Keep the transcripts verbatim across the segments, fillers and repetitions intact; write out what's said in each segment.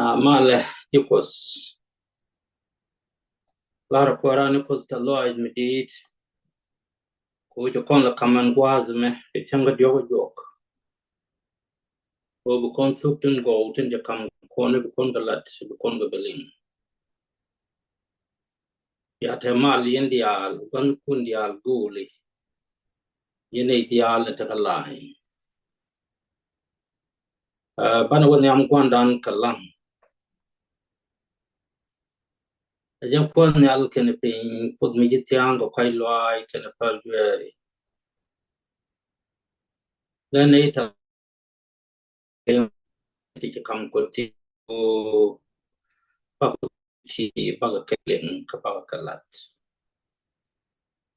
A malɛ ji̱ Kuɔth. Lar Kuäär ni Kuoth tɛ̈th lɔaac mi di̱i̱t. Kɛ ɣöö ci kɔn lɛ ka̱m ɛn gua̱a̱th ɛmɛ kɛ cäŋ kä diɔ̱k kä juɔk. Kɛ ɣöö bi kɔn thuk tin gɔw tin cɛ ka̱m kɔn, bi kɔn kɛ lat, bi kɔn kɛ bi liŋ. Ya te mal yɛn diaal, gua̱n kun diaal go̱o̱li. Yɛn nɛy diaal ni te kä la̱a̱ny. Aa, banɛ wä nhiam gua̱ndan kɛ laŋ. Ɛ jɛn Kuoth Nhial kɛnɛ piny, Kuoth mi ji̱ thia̱a̱ŋ kɛ kɔ̱a̱c lɔaac kɛnɛ päl dueeri. Lɛ nɛy tɛ̈th ti ci ka̱m kɔn ti, bakɔ ti, bakɔ kɛ liŋ, kä bakɔ kɛ lat.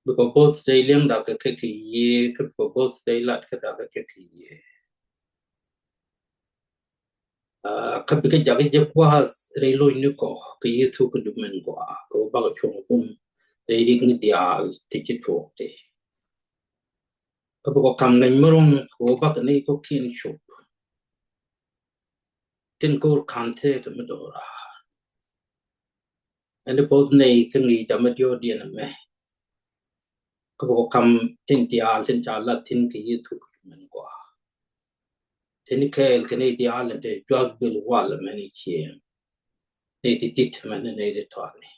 Bikɔ bo̱th dee liŋ da̱k kɛ kɛ kɛ yiëë, kä bikɔ bo̱th dee lat kɛ da̱k kɛ kɛ kɛ yiëë. Aa, kä bikɛ jakä jɛ gua̱a̱th rɛy lo̱cnikɔ kɛ Yecu kɛ dup min gɔaa, kɛ ɣöö bakɔ cuɔ̱ŋ kum rɛy ri̱kni diaal ti ci tuɔɔk ti. Kä bikɔ ka̱m ŋäc mi ro̱ŋ kɛ ɣöö bakɔ nɛy kɔ̱kiɛn cop tin ko̱r ka̱n tëëkɛ mi do̱raar. Ɛn ti bo̱th nɛy kä ŋi̱i̱cda mi diɔ̱ɔ̱kdiɛn ɛmɛ. Kä bikɔ ka̱m tin diaal tin ca lat thi̱n kɛ Yecu kɛ dup min gɔaa. Tin kɛɛl kɛ nɛy diaal ɛn te juath bil wal ɛmɛn i̱ cieŋ. Nɛy ti di̱t mɛn nɛy ti tɔani.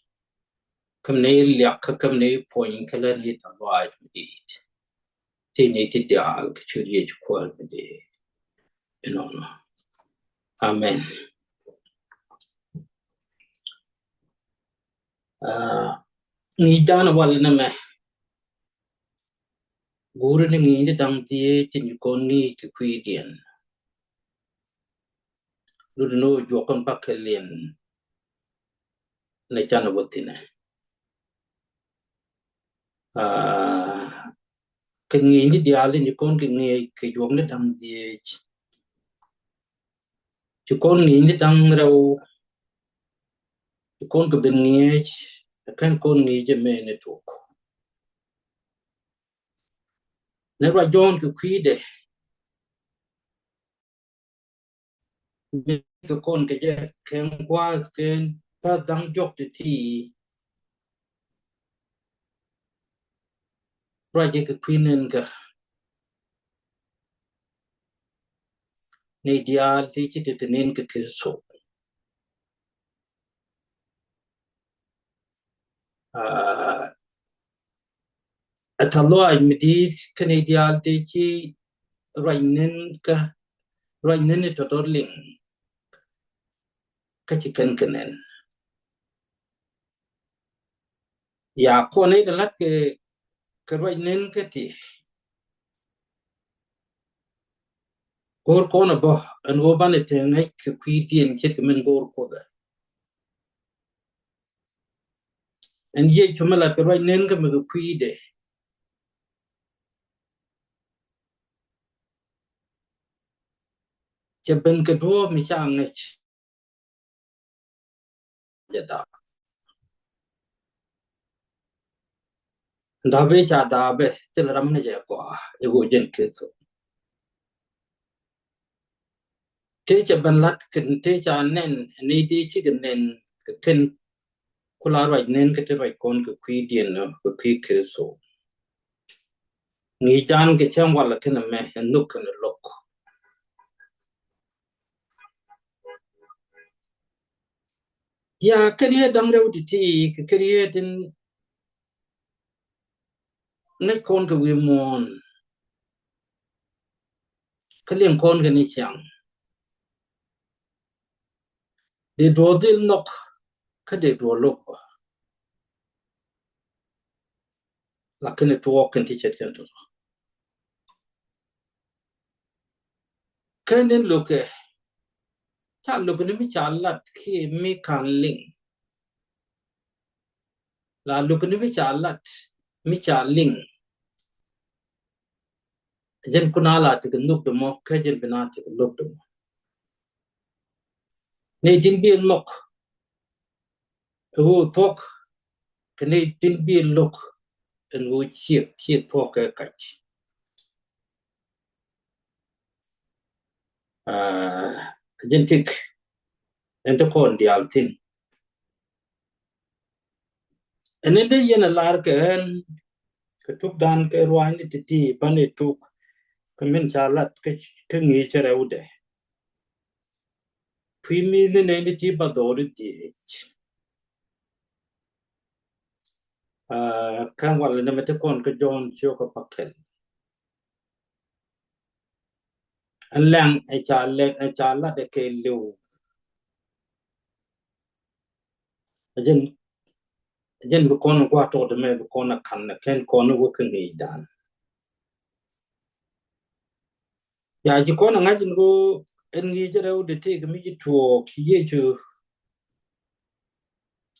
Kä mi nɛy liak kä, kä mi nɛy puɔ̱ny kä lɛ nɛy tɛ̈th lɔaac mi di̱i̱t. Ti nɛy ti diaal kɛ ciöt Yecu Kuäär mi di̱i̱t. Inɔnɔ. Amen. Aa, ŋi̱i̱cdan walɛ nɛmɛ. Guuri ni ŋi̱i̱cni da̱ŋ dhieec tin ci kɔn ŋi̱i̱c kɛ kui̱diɛn. Lut ni ɣöö juɔk kɔn bakɛ liɛn ni canɛ wä thi̱nɛ. Aa, kɛ ŋi̱i̱cni diaal in ci kɔn kɛ ŋi̱i̱c kɛ juɔkni da̱ŋ dhieec. Ci kɔn ŋi̱i̱cni da̱ŋ rɛw, ci kɔn kɛ ben ŋi̱eec, ɛ /ken kɔn ŋi̱i̱c ɛmɛ ni tok. Ni ruac Jɔ̱ɔ̱n kɛ kui̱dɛ, mi kɛ kɔn kɛ jɛ kɛ gua̱a̱th kɛn pa̱th da̱ŋ diɔ̱k ti̱ti̱. Ruac jɛ kɛ kui̱ nɛn kä nɛy diaal ti ci tekɛ nɛn kɛ Kritho. Aa, ɛ tɛ̈th lɔaac mi di̱i̱t kä nɛy diaal ti ci ruac nɛn kä, ruac nɛn i̱ tɔ̱tɔ̱ liŋ kä ci kɛn kɛ nɛn. Ya kɔn i̱ tɛ la̱t kɛ, kɛ ruac nɛn kä ti. Go̱o̱r kɔn ɛ bä ɛn ɣöö banɛ te ŋäc kɛ kui̱diɛn ce̱tkɛ min go̱o̱r Kuoth ɛ. Ɛn Yecu mi lat kɛ ruac nɛn kä mi kɛ kui̱dɛ. Cɛ ben kɛ duɔ̱ɔ̱p mi ca ŋäc. Jɛ da̱a̱p. Da̱a̱p ëë ca da̱a̱p ëë thil ram ni jɛ gɔaa i̱ ɣöö jɛn Kritho. Tëë cɛ ben la̱t kɛn tëë ca nɛn ni tëë cikɛ nɛn kɛ kɛn ku la ruac nɛn kä ti ruac kɔn kɛ kui̱diɛn kɛ kui̱ Kritho. Ŋi̱i̱cdan kɛ cäŋ walɛ kɛn ɛmɛ ɛ nhök kɛn ɛ lo̱k. Ya kɛn yɛ da̱ŋ rɛw ti̱ti̱ kɛ kɛn yɛ tin ŋäc kɔn kɛ wi̱i̱ muɔ̱ɔ̱n. Kä liŋ kɔn kɛ ni ciaŋ. Dee duɔ̱ɔ̱r dhil nhɔk kä dee duɔ̱ɔ̱r lo̱k bä. Lakin tuɔɔk kɛn ti ce̱tkɛn tɔ̱tɔ̱. Kä ni lo̱kɛ ca lo̱k ni mi ca lat kiɛ mi ka̱n liŋ. La lo̱k ni mi ca lat mi ca liŋ. Jɛn kun a la tekɛ nhök dɔ̱mɔ kä jɛn bi na tekɛ lo̱k dɔ̱mɔ. Nɛy tin bi nhɔk ɛ ɣöö thuɔ̱k kɛ nɛy tin bi lo̱k ɛn ɣöö ciek ciek thuɔ̱k kɛ kac. Aa, jɛn tik ɛn ti kɔn diaal thi̱n. Ɛn in dee yɛn a lar kɛ ɣän kɛ tukdan kɛ ruaacni ti̱ti̱, bani tuk kɛ min ca lat kä, kä ŋi̱i̱cä rɛwdɛ. Kui̱ mi̱i̱thni nɛy ni ti ba dhɔri dhieec. Aa, kä walɛ nɛmɛ ti kɔn kä Jɔ̱ɔ̱n ciökä bäkɛl. Ɛn lɛŋ ɛ ca lɛŋ ɛ ca lat ɛ kɛɛliw. Ɛ jɛn, ɛ jɛn bi kɔn gua̱a̱th tɔt mɛ bi kɔn a ka̱n ɛ kɛn kɔn wä kä ŋi̱i̱cdan. Ya ji̱ kɔn a ŋa̱c in ɣöö ɛn ŋi̱i̱cä rɛwdɛ tëëkɛ mi ji̱ tuɔɔk Yecu.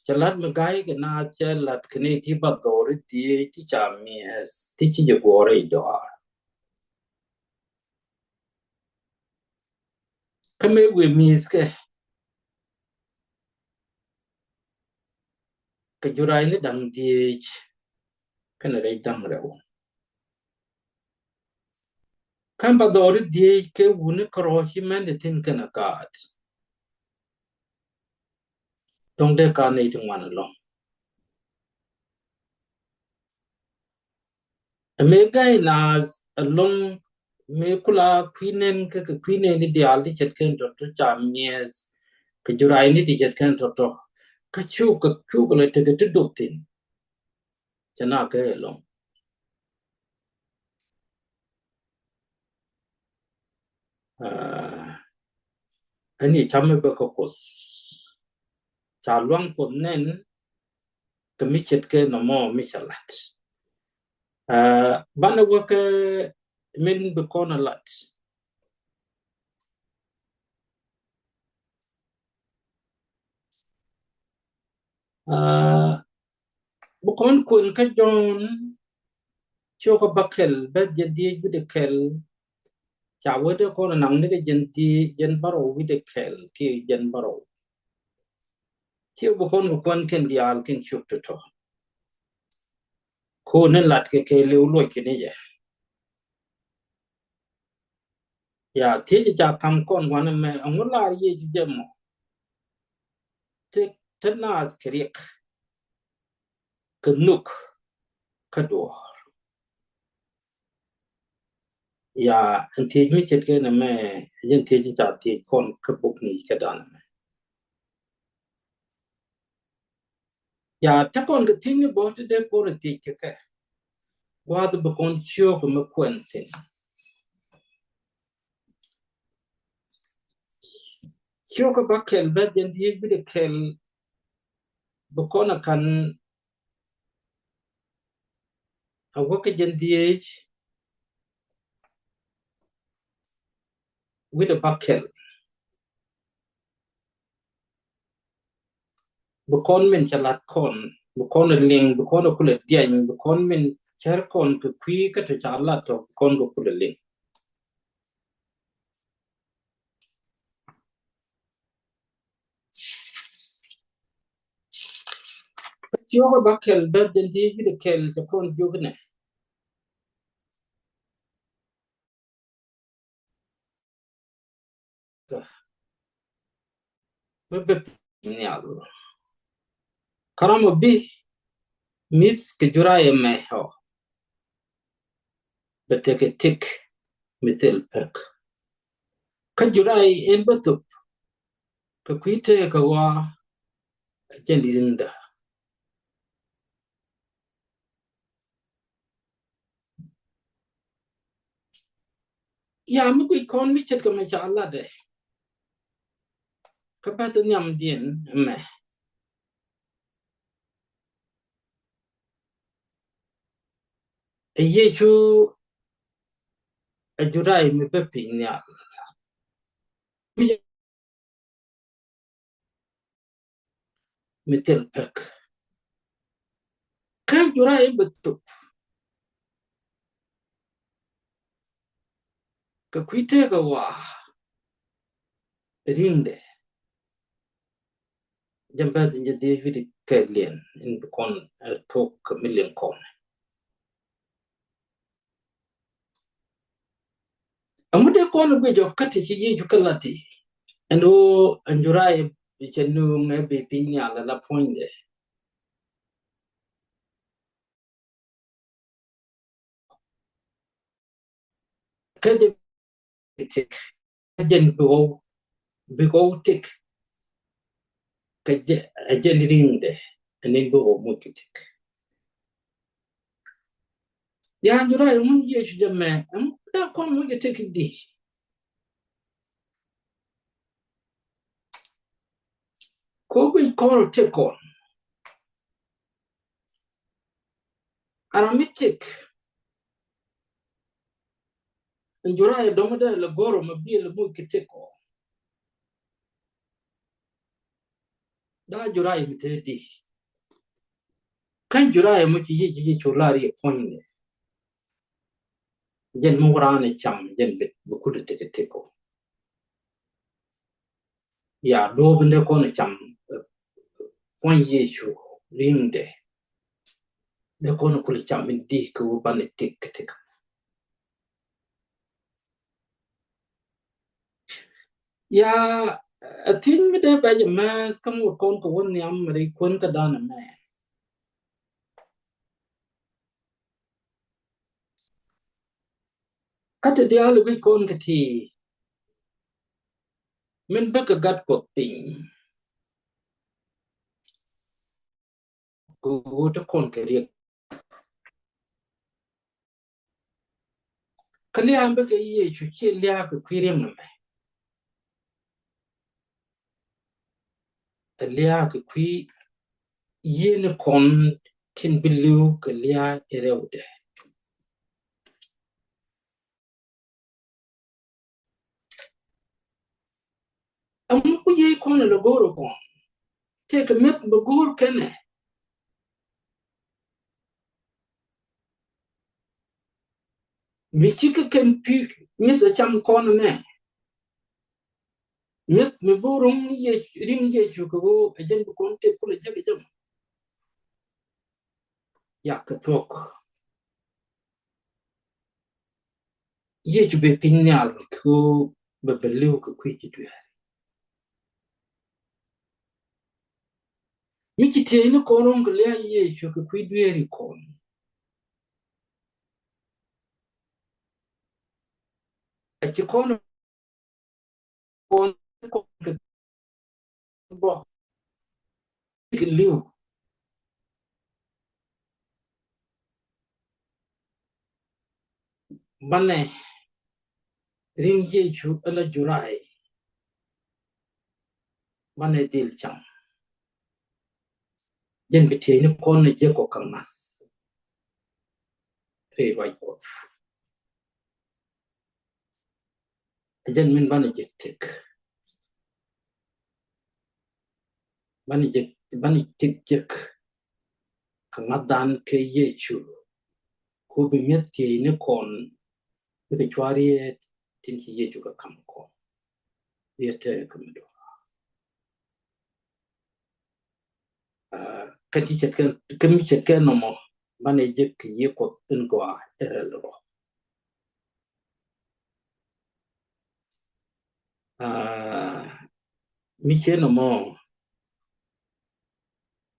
Cɛ lat mi ga̱ykɛ naath, cɛ lat kɛ nɛy ti ba dhɔri dhieec ti ca mi̱eth ti ci jɛ guɔ̱ɔ̱r rɛy dɔaar. Kä mëë wëë mi̱i̱thkɛ kɛ jura̱a̱cni da̱ŋ dhieec kɛnɛ rɛy da̱ŋ rɛw. Kä ba dhɔri dhieec kɛ wutni kärɔ̱ ci mɛn ti thi̱n kɛnɛ gaat. Dɔ̱ŋ dee ka nɛy ti ŋuan ɛlɔ̱ŋ. Ɛ mëë gay naath ɛlɔ̱ŋ, mëë kula kui̱ nɛn kä kɛ kui̱ nɛn ni diaal ti ce̱tkɛn tɔ̱tɔ̱ ca mi̱eth kɛ jura̱a̱cni ti ce̱tkɛn tɔ̱tɔ̱. Kä cukɛ, cukɛ lɛ tekɛ ti dop thi̱n. Cɛ na kɛ ɛlɔ̱ŋ. Aa, ɛn i̱ camɛ bä kä Kuoth. Ca luaŋ Kuoth nɛn kɛ mi ce̱tkɛ nɔmɔ mi cɛ lat. Aa, banɛ wä kä min bi kɔn a lat. Aa, bi kɔn kuɛn kä Jɔ̱ɔ̱n ciökä bäkɛl, bɛth jɛn dhieec wi̱cdɛ kɛl. Ca wee dee kɔn naŋ ni kɛ jɛn dhieec, jɛn bärɔw wi̱cdɛ kɛl kiɛ jɛn bärɔw. Ciö bi kɔn kɛ kuɛn kɛn diaal kɛn ciök tɔ̱tɔ̱. Kɔn ni lat kɛ kɛɛliw luɔc kɛ ni jɛ. Ya, thiec ca ka̱m kɔn wanɛ mɛ, ɛŋu lar Yecu jɛ mɔ? Te, te naath kɛ riɛk, kɛ nhök, kä duɔ̱ɔ̱r. Ya, ɛn thiec mi ce̱tkɛ nɛmɛ, jɛn thiec ca thiec kɔn kä bok ni kɛ danɛ mɛ. Ya, te kɔn kɛ thiec ni bä ti dee kɔn thiec kɛ kɛ. Gua̱a̱th bi kɔn ciökɛ mi kuɛn thi̱n. Ciökä bäkɛl, bɛth jɛn dhieec wi̱cdɛ kɛl, bi kɔn a ka̱n a wä kä jɛn dhieec wi̱cdɛ bäkɛl. Bi kɔn min cɛ lat kɔn, bi kɔn a liŋ, bi kɔn a kulɛ diany, bi kɔn min cär kɔn kɛ kui̱ kä ti ca lat tɔ, bi kɔn kɛ kulɛ liŋ. Ciökä bäkɛl, bɛth jɛn dhieec wi̱cdɛ kɛl, cɛ kɔn jiök nɛ. Mi bɛ piny nhial. Kä ram mi bi mi̱th kɛ juray ɛmɛ ɔ, bɛ tekɛ tëk mi thil pek. Kä juray in bä thop kɛ kui̱ tëëkä ɣɔaa, ɛ jɛn ri̱ŋdä. Ya, mi guic kɔn mi ce̱tkɛ mɛ ca latdɛ kä bäth nhiamdiɛn ɛmɛ. Ɛ Yecu ɛ juray mi bä piny nhial. Mi thil pek. Kä juray in bä thop kɛ kui̱ tëëkä ɣɔaa, ri̱ŋdɛ. Jɛn bäth in jɛ dhieec wi̱cdɛ kɛl in bi kɔn ɛ thok kɛ mi liŋ kɔn. Ɛŋu dee kɔn guic ɔ kä ti ci Yecu kɛ lat i̱ ɛn ɣöö ɛn juray bi cɛ nööŋ ɛ bi piny nhial ala puɔ̱nydɛ. Kä jɛ tik, kä jɛn bi ɣɔw, bi ɣɔw tik. Kä jɛ, ɛ jɛn ri̱ŋdɛ, ɛn in bi ɣɔw moc kɛ tik. Ya juray mun Yecu jɛ mɛ, ɛm, da kɔn moc kɛ tik di. Ko bi kɔn tik kɔn. Ara mi tik. Ɛn juray dɔŋ dɛ lɛ goro ma bi lɛ moc kɛ tik kɔn. Da juray mi te di. Kan juray mo ci Yecu, Yecu lar yɛ puɔ̱nydɛ. Jɛn mi wä raan ɛ cam, jɛn bi, bi kul ɛ tik ɛ tik kɔn. Ya duɔ̱ɔ̱p in dee kɔn cam, eh, puɔ̱ny Yecu ri̱ŋdɛ. Dee kɔn kul cam in di kɛ wä banɛ tik kɛ tik. Ya, a thi̱n mi dee bɛ jɛ mɛth kä ŋot kɔn kɛ wä nhiam mi ri kuän kä danɛ mɛ. Kä ti diaal wi̱c kɔn kɛ ti min bä kɛ gat Kuɔth piny. Kɛ ɣöö te kɔn kɛ riɛk. Kä lia̱a̱ bä kɛ Yecu ci lia̱a̱ kɛ kui̱ riɛk nɛmɛ. Ɛ lia̱a̱ kɛ kui̱ yieen kɔn tin bi li̱w kɛ lia̱a̱ i rɛwdɛ. Ɛŋu ku yiey kɔn lɛ go̱o̱r kɔn? Tëëkɛ mi̱eth bɛ go̱o̱r kɛnɛ. Mi cikɛ kɛn pi̱i̱k mi̱eth ɛ cam kɔn nɛ. Mi̱eth mi bi ruŋ Yecu, ri̱ŋ Yecu kɛ ɣöö ɛ jɛn bi kɔn tëk kulɛ jek ɛ jɛ mɔ. Yak kɛ thuɔ̱k. Yecu bɛ piny nhial kɛ ɣöö bɛ bɛ li̱w kɛ kui̱ ji̱ dueeri. Mi ci tieyni kɔn ro̱ŋ kɛ lia̱a̱ Yecu kɛ kui̱ dueeri kɔn. A ci kɔn kɔn kɔn kɛ bɔ kɛ li̱w. Banɛ ri̱ŋ Yecu ala juray. Banɛ dhil cam. Jɛn bi tieyni kɔn ni jek kɔ kaŋ nath. Ri ruac Kuɔth. Ɛ jɛn min banɛ jek tëk. Banɛ jek, banɛ tëk jek. Kɛ ŋa̱thdan kɛ Yecu. Ku bi mi̱eth tieyni kɔn bikɛ cua riet tin ci Yecu kɛ kam kɔn. Riet tëë kɛ mi dɔ̱ra. Aa, kä ti ce̱tkɛ, kä mi ce̱tkɛ nɔmɔ banɛ jek kɛ Yiëë Kuɔth in gɔaa ɛ rɛl rɔ. Aa, mi ciɛ nɔmɔ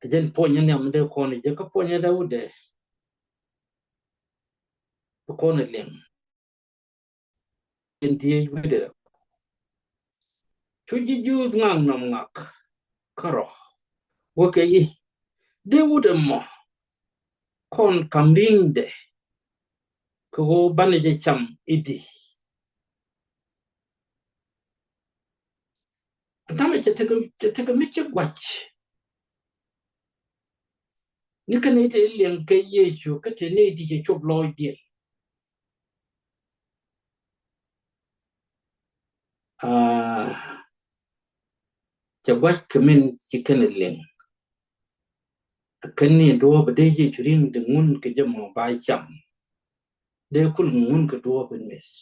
ɛ jɛn puɔnyɛ nhiam dee kɔn jek kä puɔnyɛ dee wudɛ. Kɔn liŋ. Jɛn dhieec wi̱dɛ. Cu ji̱ Juudh ŋak nɔm ŋak kärɔ̱. Wä kɛ i̱ dee wut ɛmɔ kɔn kam ri̱ŋdɛ kɛ ɣöö banɛ jɛ cam i̱di. Ɛn täämɛ cɛ tekɛ, cɛ tekɛ mi ci gua̱c. Ni kɛ nɛy ti liɛŋ kɛ Yecu kä ti nɛy ti cɛ cop lɔɔcdiɛn. Aa, cɛ gua̱c kɛ min ci kɛn liɛŋ. Kɛn ni duɔ̱ɔ̱p dee Yecu ri̱ŋ dee ŋun kɛ jɛ mɔ ba cam. Dee kul ŋun kɛ duɔ̱ɔ̱p in mith.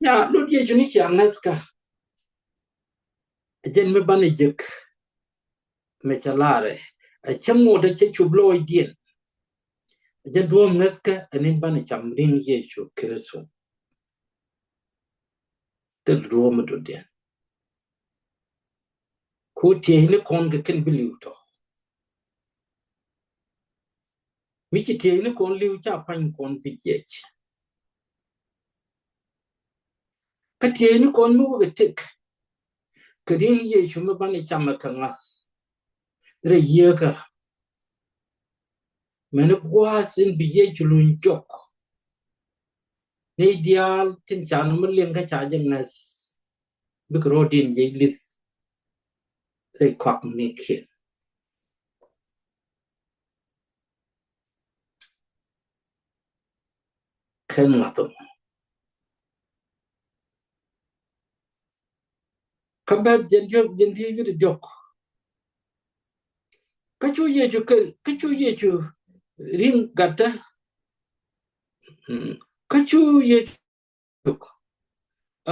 Ya, lot Yecu ni cia ŋäthkä. Ɛ jɛn mi banɛ jek. Mɛ ca larɛ. Ɛ cäŋ ŋot ɛ cɛ cop lɔɔcdiɛn. Ɛ jɛn duɔ̱ɔ̱p ŋäthkä ɛ nin banɛ cam ri̱ŋ Yecu Kritho. Thil duɔ̱ɔ̱p mi dɔ̱diɛn. Kɛ ɣöö tieyni kɔn kɛ kɛn bi li̱w tɔ̱. Mi ci tieyni kɔn li̱w, ca pa̱ny kɔn bi jiɛc. Kä tieyni kɔn mi wä kɛ tëk kɛ ri̱ŋ Yecu mi banɛ camɛ kɛ ŋa̱th rɛy yieekä. Mɛni gua̱a̱th in bi Yecu luny jɔk. Nɛy diaal tin ca nɔmɔ liŋ kä ca jɛ ŋäth, bikɛ rɔɔdiɛn jiɛc li̱th rɛy kɔaknikiɛn. Kɛn ŋa̱th ɔ. Kä bɛ̈th jɛn diɔ̱k, jɛn dhieec wi̱cdɛ diɔ̱k. Kä cu Yecu kɛ, kä cu Yecu ri̱ŋ gatdä. Mm. Kä cu Yecu,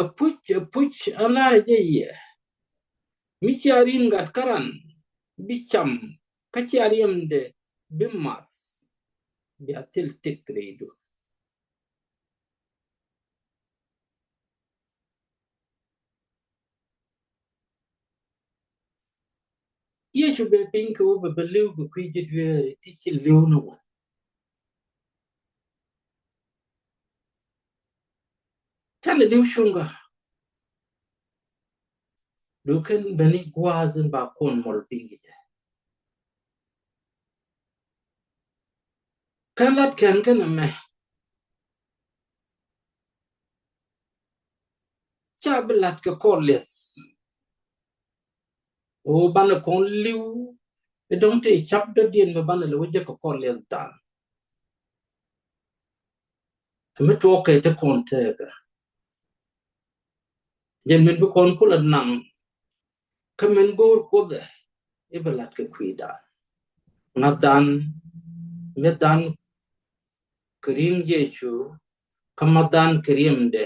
apuc, apuc, an la̱rä jɛ yɛ, mi cia ri̱ŋ gat kä ran bi cam, kä cia riɛmdɛ bi math, bia thil tëk rɛydu. Yecu bɛ piny kɛ ɣöö bɛ bɛ li̱w kɛ kui̱ ji̱ dueeri ti ci li̱w ni ŋuan. Canɛ li̱w cuŋkä. Duŋ kɛn beni gua̱a̱th in ba kɔn mɔl piny kɛ jɛ. Kä lat kɛn kɛn ɛmɛ, ca bi lat kɛ kɔr liɛth. Ɣöö banɛ kɔn li̱w i̱ dɔ̱ŋ tëë cap dɔ̱diɛn mi banɛ lɛ wä jek kɛ kɔr liɛth dan. Ɛ mi tuɔɔk kɛ ti kɔn tëëkä. Jɛn min bi kɔn kulɛ naŋ kä min go̱o̱r Kuoth ɛ i̱ bɛ lat kɛ kui̱dan. Ŋa̱thdan, mi̱thdan kɛ ri̱ŋ Yecu, kä mathdan kɛ riɛmdɛ,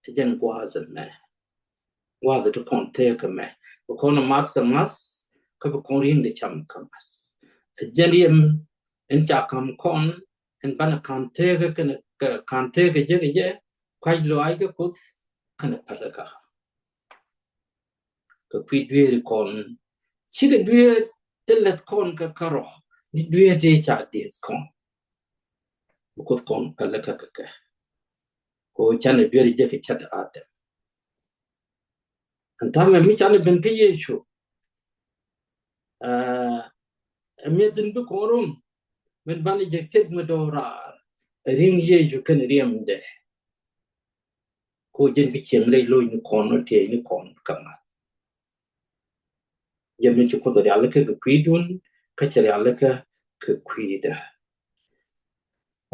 ɛ jɛn gua̱a̱th ɛmɛ. Gua̱a̱th ti kɔn tëëkä mɛ. Bi kɔn math kɛ ŋa̱th, kä bi kɔn ri̱ŋdɛ cam kɛ ŋa̱th. Ɛ jɛn riɛm in ca ka̱m kɔn, in banɛ ka̱n tëëkä kɛnɛ, kɛ ka̱n tëëkä jek kɛ jɛ, kua̱c lɔaac kä Kuoth kɛnɛ pälikä. Kɛ kui̱ dueeri kɔn, cikɛ dueer ti lät kɔn kɛ kärɔ̱, ni dueer ti ca dieth kɔn. Bi Kuoth kɔn pälikä kɛ kɛ. Kɛ ɣöö canɛ dueer jek kɛ cät Adam. Ɛn täämɛ mi canɛ ben kä Yecu, ɛ, ɛ mi̱eth in bi kɔn rum, min banɛ jek tëk mi do̱raar, ɛ ri̱ŋ Yecu kɛnɛ riɛmdɛ. Kɛ ɣöö jɛn bi cieŋ rɛy lo̱cnikɔn ɔ tiɛɛcnikɔn kä ŋa̱th. Jɛn mi ci Kuoth rialikä kɛ kui̱dun, kä cɛ rialikä kɛ kui̱dä.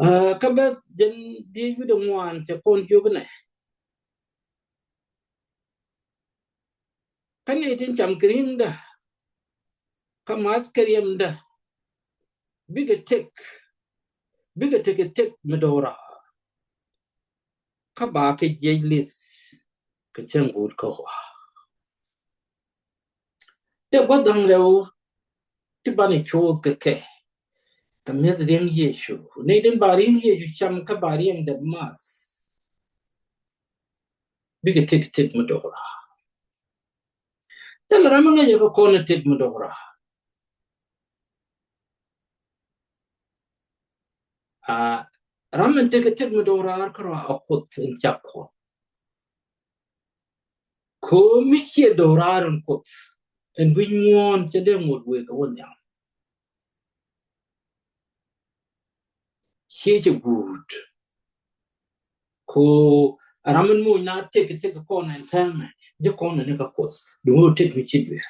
Aa, kä bɛ̈th jɛn dhieec wi̱cdɛ ŋuan cɛ kɔn jiök nɛ. Kä nɛy tin cam kɛ ri̱ŋdä, kä math kɛ riɛmdä, bikɛ tëk, bikɛ tëk kɛ tëk mi do̱raar. Kä ba kɛ jiɛc li̱th kɛ cäŋ guut kä ɣɔaa. Dee gua̱th da̱ŋ rɛw ti banɛ coth kɛ kɛ, kɛ mi̱eth ri̱ŋ Yecu. Nɛy tin ba ri̱ŋ Yecu cam kä ba riɛmdɛ math, bikɛ tëk kɛ tëk mi do̱raar. Thilɛ ram mi ŋäcɛ kɛ kɔn ɛ tëk mi do̱raar. Aa, ram in tëk kɛ tëk mi do̱raar kärɔa ɛ Kuoth in cak kɔn. Kɛ ɣöö mi ciɛ do̱raar in Kuoth, in wi̱c muɔ̱ɔ̱n cɛ dee ŋot wëë kɛ wä nhiam. Ciɛ cɛ guut. Kɛ ɣöö ram in moc na tëk, tëk kɔn ɛn täämɛ, ji̱ kɔn ɛn kä Kuoth, duŋ ɣöö tëk mi ci duer.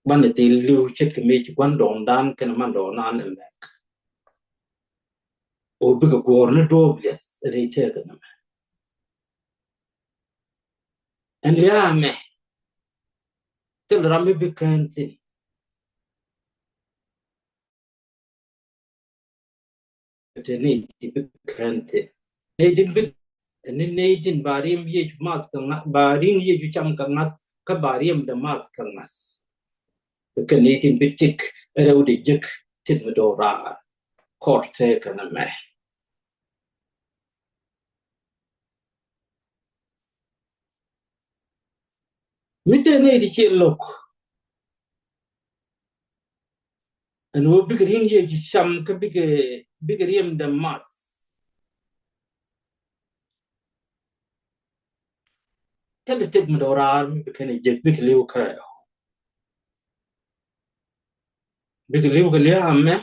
Banɛ dhil li̱w ce̱tkɛ mëë ci gua̱ndɔɔŋdan kɛnɛ mandɔɔŋdan ɛ mɛk. Ɣöö bikɛ guɔ̱ɔ̱r ni duɔ̱ɔ̱p liɛth rɛy tëëkä nɛmɛ. Ɛn lia̱a̱ mɛ, thil ram mi bi kään thi̱n. Te nɛy tin bi kään thi̱n. Nɛy tin bi, ni nɛy tin ba riɛm Yecu math kɛ ŋa̱th, ba ri̱ŋ Yecu cam kɛ ŋa̱th, kä ba riɛmdɛ math kɛ ŋa̱th. Kɛ nɛy tin bi tëk rɛwdɛ jek tëk mi do̱raar. Kɔr tëëkä nɛmɛ. Mi te nɛy ti ciɛ lo̱k, ɛn ɣöö bikɛ ri̱ŋ Yecu cam kä bikɛ, bikɛ riɛmdɛ math. Thilɛ tëk mi dɔ̱raar mi bi kɛn ɛ jek, bikɛ li̱w kä rɛw. Bikɛ li̱w kɛ lia̱a̱ ɛmɛ,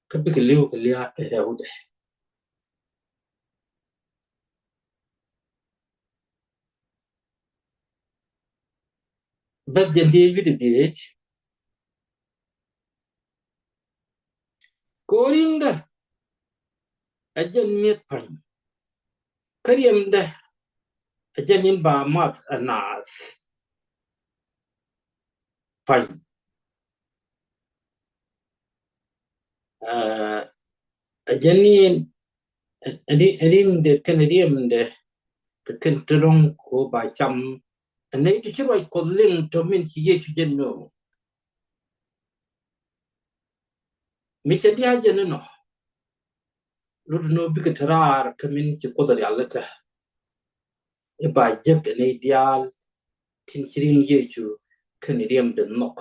kä bikɛ li̱w kɛ lia̱a̱ ɛ rɛwdɛ. Beth jɛn dhieec wi̱cdɛ dhieec. Kɛ ɣöö ri̱ŋdä ɛ jɛn mi̱eth pa̱ny, kä riɛmdä ɛ jɛn in ba math ɛ naath pa̱ny. Ɛ, ɛ jɛn in, ɛ, ɛ, ri̱ŋdɛ kɛnɛ riɛmdɛ kɛ kɛn ti ro̱ŋ kɛ ɣöö ba cam. Ɛ nɛy ti ci ruac Kuɔth liŋ tɔ min ci Yecu jɛ nööŋ. Mi cɛ diaal jɛ ni nɔ, lot ni ɣöö bikɛ te raar kä min ci Kuoth rialikä. I̱ ba jek ɛ nɛy diaal tin ci ri̱ŋ Yecu kɛnɛ riɛmdɛ nhɔk,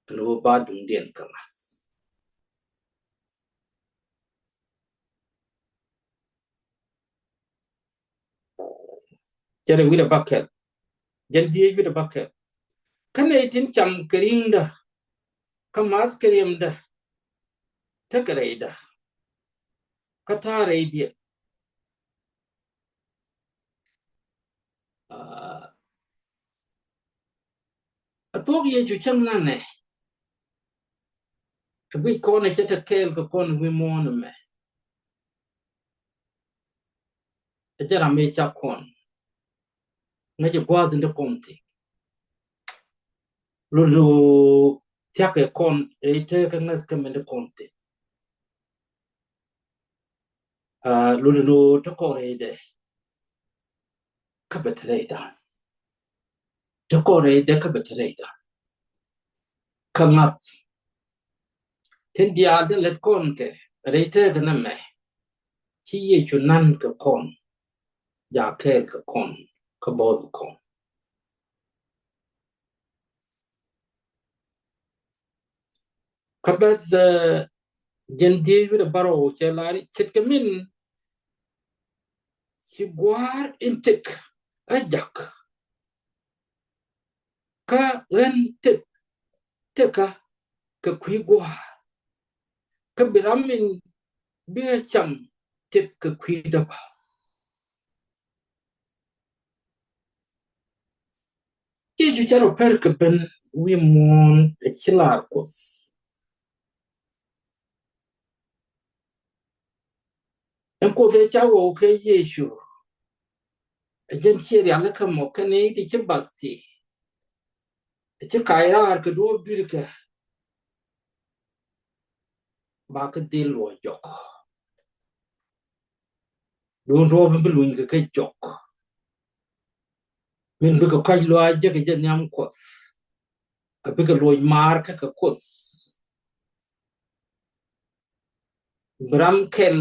ɛn ɣöö ba duŋdiɛn kɛ ŋa̱th. Cɛ rɛ wi̱cdɛ bäkɛl. Jɛn dhieec wi̱cdɛ bäkɛl. Kä nɛy tin cam kɛ ri̱ŋdä, kä math kɛ riɛmdä, tekɛ rɛydä, kä ta̱a̱ rɛydiɛn. Aa, a thuɔ̱k Yecu cäŋ nanɛ, a guic kɔn ɛ cɛ te kɛɛl kɛ kɔn wi̱i̱ muɔ̱ɔ̱n ɛmɛ. Ɛ jɛ ram ëë cak kɔn, ŋäcɛ gua̱a̱th in te kɔn thi̱n. Lot ni ɣöö thia̱kɛ kɔn rɛy teekä ŋäth kä min te kɔn thi̱n. Aa, lot ni ɣöö te kɔn rɛydɛ kä bɛ te rɛydan. Te kɔn rɛydɛ kä bɛ te rɛydan. Kä ŋa̱th tin diaal tin lät kɔn kɛ rɛy teekä nɛmɛ, ci Yecu nan kɛ kɔn, jaak kɛɛl kɛ kɔn, kä bo̱o̱th kɔn. Kä beth, ɛ, jɛn dhieec wi̱cdɛ bärɔw cɛ lar i̱ ce̱tkɛ min ci gua̱a̱r in tëk ɛ jak, kä ɣän tëk, tëkä kɛ kui̱ gua̱a̱r, kä bi ram in bi ɣä cam tëk kɛ kui̱ däpä. Yecu cɛ rɔ pɛr kɛ ben wi̱i̱ muɔ̱ɔ̱n ɛ ci lar Kuoth. Ɛn Kuoth ɛ ca wä kɛ Yecu, ɛ jɛn ciɛ rialikä mɔ kɛn i̱ ti ci bath ti, ɛ ci kac raar kɛ duɔ̱ɔ̱p dui̱rkɛ, ba kɛ dhil luɔc jɔk. Duun duɔ̱ɔ̱p in bi luny kɛ kɛ jɔk, min bikɛ kɔc luaac jek kɛ jɛ nhiam Kuɔth, a bikɛ luɔc maar kä kɛ Kuoth. Bi ram kɛl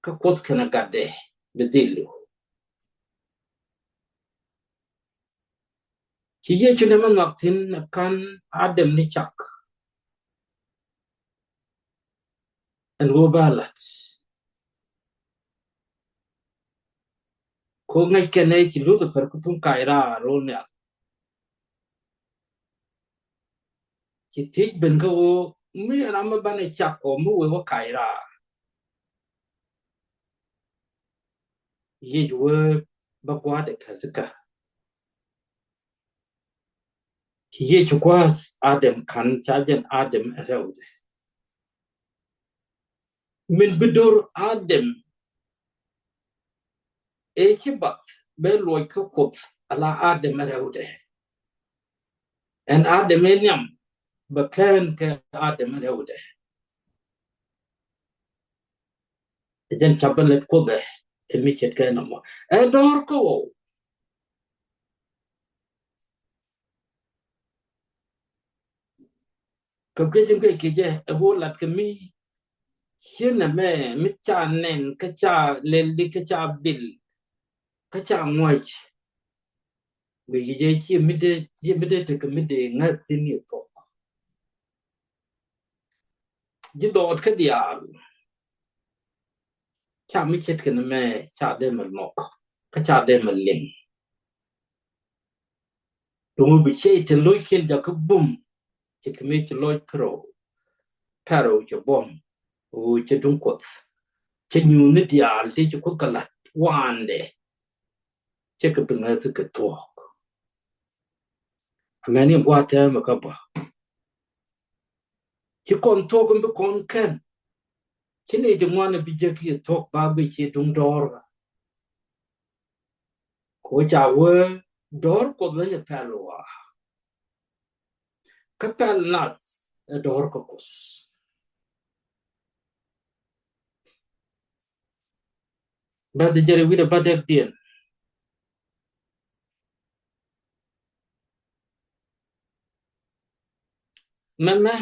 kä Kuoth kɛnɛ gatdɛ bi dhil li̱w. Ci Yecu nɛmɛ nhɔk thi̱n ɛ ka̱n Adam ni cak. Ɛn ɣöö ba la̱t. Ko ŋäc kɛn ɛ ci Lucifer kä thun kac raar ro̱o̱l nhial. Ci thiec ben kä ɣöö mi ram mi banɛ cak kɔ mi wee wä kac raar. Yecu wee bä gua̱a̱th ɛ käth kä. Ci Yecu gua̱a̱th Adam ka̱n ca jɛn Adam ɛ rɛwdɛ. Min bi do̱r Adam ëë ci bath bɛ luɔc kä Kuoth ala Adam ɛ rɛwdɛ. Ɛn Adam ëë nhiam bɛ kään kɛ Adam ɛ rɛwdɛ. Ɛ jɛn ca bä lät Kuoth ɛ, ɛ mi ce̱tkɛ nɔmɔ. Ɛ dɔ̱r kä ɣɔw. Kɛ guic in guic kɛ jɛ, ɛ ɣöö lat kɛ mi cienɛ mɛ, mi ca nɛn, kä ca lɛl di, kä ca bil, kä ca ŋuɔc. Guic jɛ ciɛ mi dee, ciɛ mi dee tekɛ mi dee ŋäth thi̱n i̱ thuɔ̱k. Ji̱ dhɔɔt kä diaal ca mi ce̱tkɛ ni mɛ ca dee mɛ nhɔk kä ca dee mɛ liŋ. Duŋ bi cɛy tin lo̱ckiɛn jakä bum ce̱tkɛ mi ci lɔc Pɛro, Pɛro cɛ buɔ̱m ɣöö cɛ duŋ Kuɔth. Cɛ nyuuth ni diaal ti ci Kuoth kɛ la̱t waandɛ. Cɛ kɛ bi ŋäth kɛ thuɔ̱k. Amäni gua̱a̱th täämɛ kä bä. Ci kɔn thuɔ̱k in bi kɔn kɛn. Ci nɛy ti ŋuan bi jek i̱ thuɔ̱k ba guic i̱ duŋ dɔ̱ɔ̱r. Kɛ ɣöö ca wee dɔ̱ɔ̱r Kuɔth ben i̱ pɛl ɣɔaa. Kä pɛl nath ɛ dɔ̱ɔ̱r kä Kuoth. Bɛ̈th jɛrɛ wi̱cdɛ bädäkdiɛn. Mɛmɛ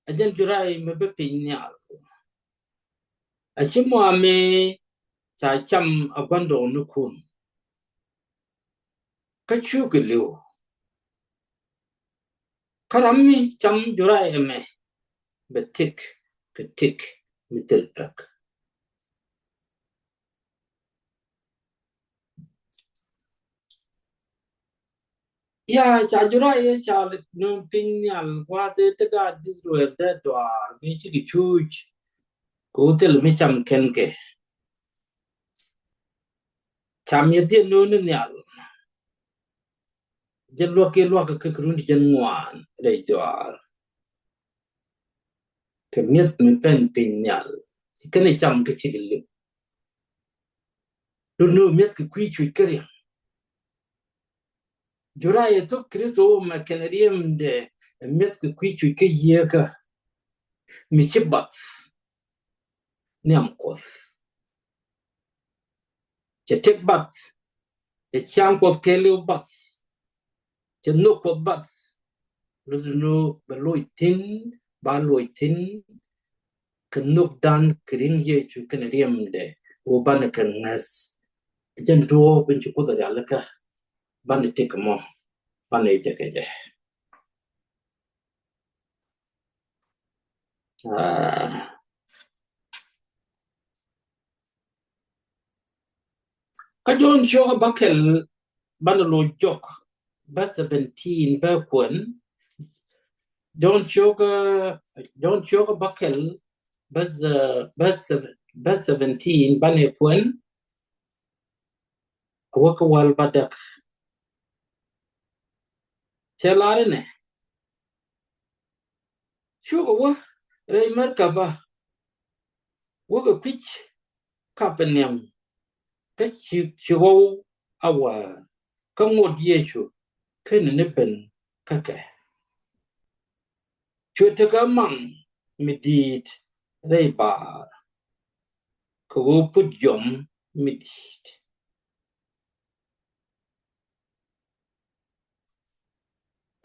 ɛ jɛn juray mi bi piny nhial. A ci mɔa mi ca cam a gua̱ndɔɔŋnikun. Kä cukɛ li̱w. Kä ram mi cam juray ɛmɛ bɛ tëk kɛ tëk mi thil pek. Ya ca juray ɛ ca nööŋ piny nhial gua̱a̱th ɛ te gaat Israel dee dɔaar mi cikɛ cuuc. Kɛ ɣöö thil mi cam kɛn kɛ. Cam yɛ dhiɛ nööŋ ni nhial. Jɛ luäk i̱ luäk kɛ kɛ run ti jɛn ŋuan rɛy dɔaar. Kɛ mi̱eth mi pɛn piny nhial. Kɛn i̱ cam kä cikɛ li̱w. Dun ni mi̱eth kɛ kui̱ cuc kä riɛm. Juray ɛ thok Kritho mɛ kɛn riɛmdɛ mi̱eth kɛ kui̱ cuc kä yieekä. Mi ci bath nhiam Kuɔth. Cɛ tëk bath. Cɛ ciaŋ Kuɔth kɛɛliw bath. Cɛ nhök Kuɔth bath. Lotdɛ ni bɛ loc thi̱n, ba loc thi̱n. Kɛ nhökdan kɛ ri̱ŋ Yecu kɛnɛ riɛmdɛ ɣöö banɛ kɛ ŋäth. Jɛn duɔ̱ɔ̱p in ci Kuoth a rialikä banɛ tëk mɔ banɛ jɛ kɛ jɛ. Ah. Kä Jɔ̱ɔ̱n cio̱kä bäkɛl banɛ lo̱c jɔk bä seventeen bä kuɛn. Jɔ̱ɔ̱n cio̱kä, Jɔ̱ɔ̱n cio̱kä bäkɛl bä, bä, bä seventeen banɛ kuɛn. A wä kä wäl bädäk. Cɛ lar inɛ. Cukɛ wä rɛy märkabä. Wäkɛ kui̱c Kapɛrniam. Kä ci, ci ɣɔw a wäär. Kä ŋot Yecu kɛnɛ ni ben kä kɛ. Cuɛ tekɛ maŋ mi di̱i̱t rɛy baar. Kɛ ɣöö put yɔm mi di̱i̱t.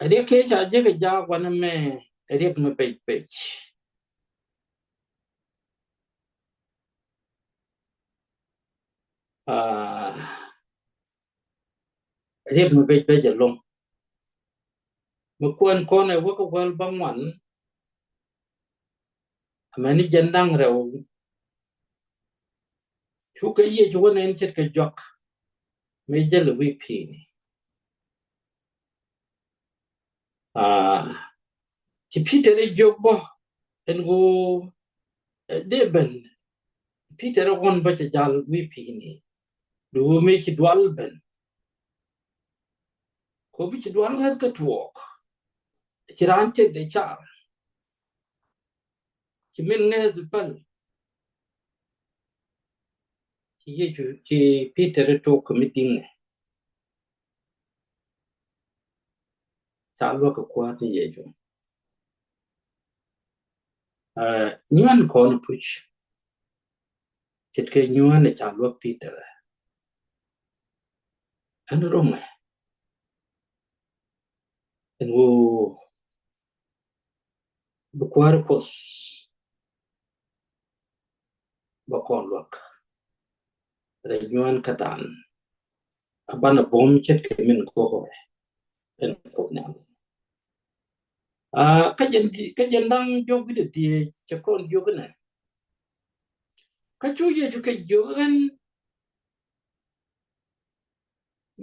Riɛk kɛ ca jek a jaak wanɛ mɛ riɛk mi pec pec. Ah, riɛk mi pec pec ɛlɔ̱ŋ. Mi kuɛn kɔn ɛ wäkɛ wäl bäŋuan. Amäni jiɛn da̱ŋ rɛw. Cukɛ Yecu wä nɛn ce̱tkɛ jɔak mi jäl wi̱i̱ pi̱i̱ni. Ah, ci Pi̱tɛr i̱ jiök bä ɛn ɣöö, eh, dee ben. Pi̱tɛr i̱ ɣɔn bä cɛ jal wi̱i̱ pi̱i̱ni. Duŋ mi ci dual ben. Kɔ bi ci dual ŋäth kä tuɔɔk. Ci raan tëkdɛ car. Ci min ŋäth päl. Ci Yecu, ci Pi̱tɛr i̱ tok kɛ mi di̱ŋɛ. Ca luäk kɛ Kuäär ni Yecu. Eh, nyuan kɔn puc. Ce̱tkɛ nyuan ca luäk Pi̱tɛr. Ɛn ro̱ŋɛ. Ɛn ɣöö bi Kuäär Kuɔth bä kɔn luäk rɛy nyuan kädan. a banɛ buɔ̱m ce̱tkɛ min go̱o̱rɛ. Ɛn Kuoth Nhial. Aa, kä jɛn ti, kä jɛn da̱ŋ jiök wi̱cdɛ dhieec cɛ kɔn jiök inɛ. Kä cu Yecu kɛ jiök ɣän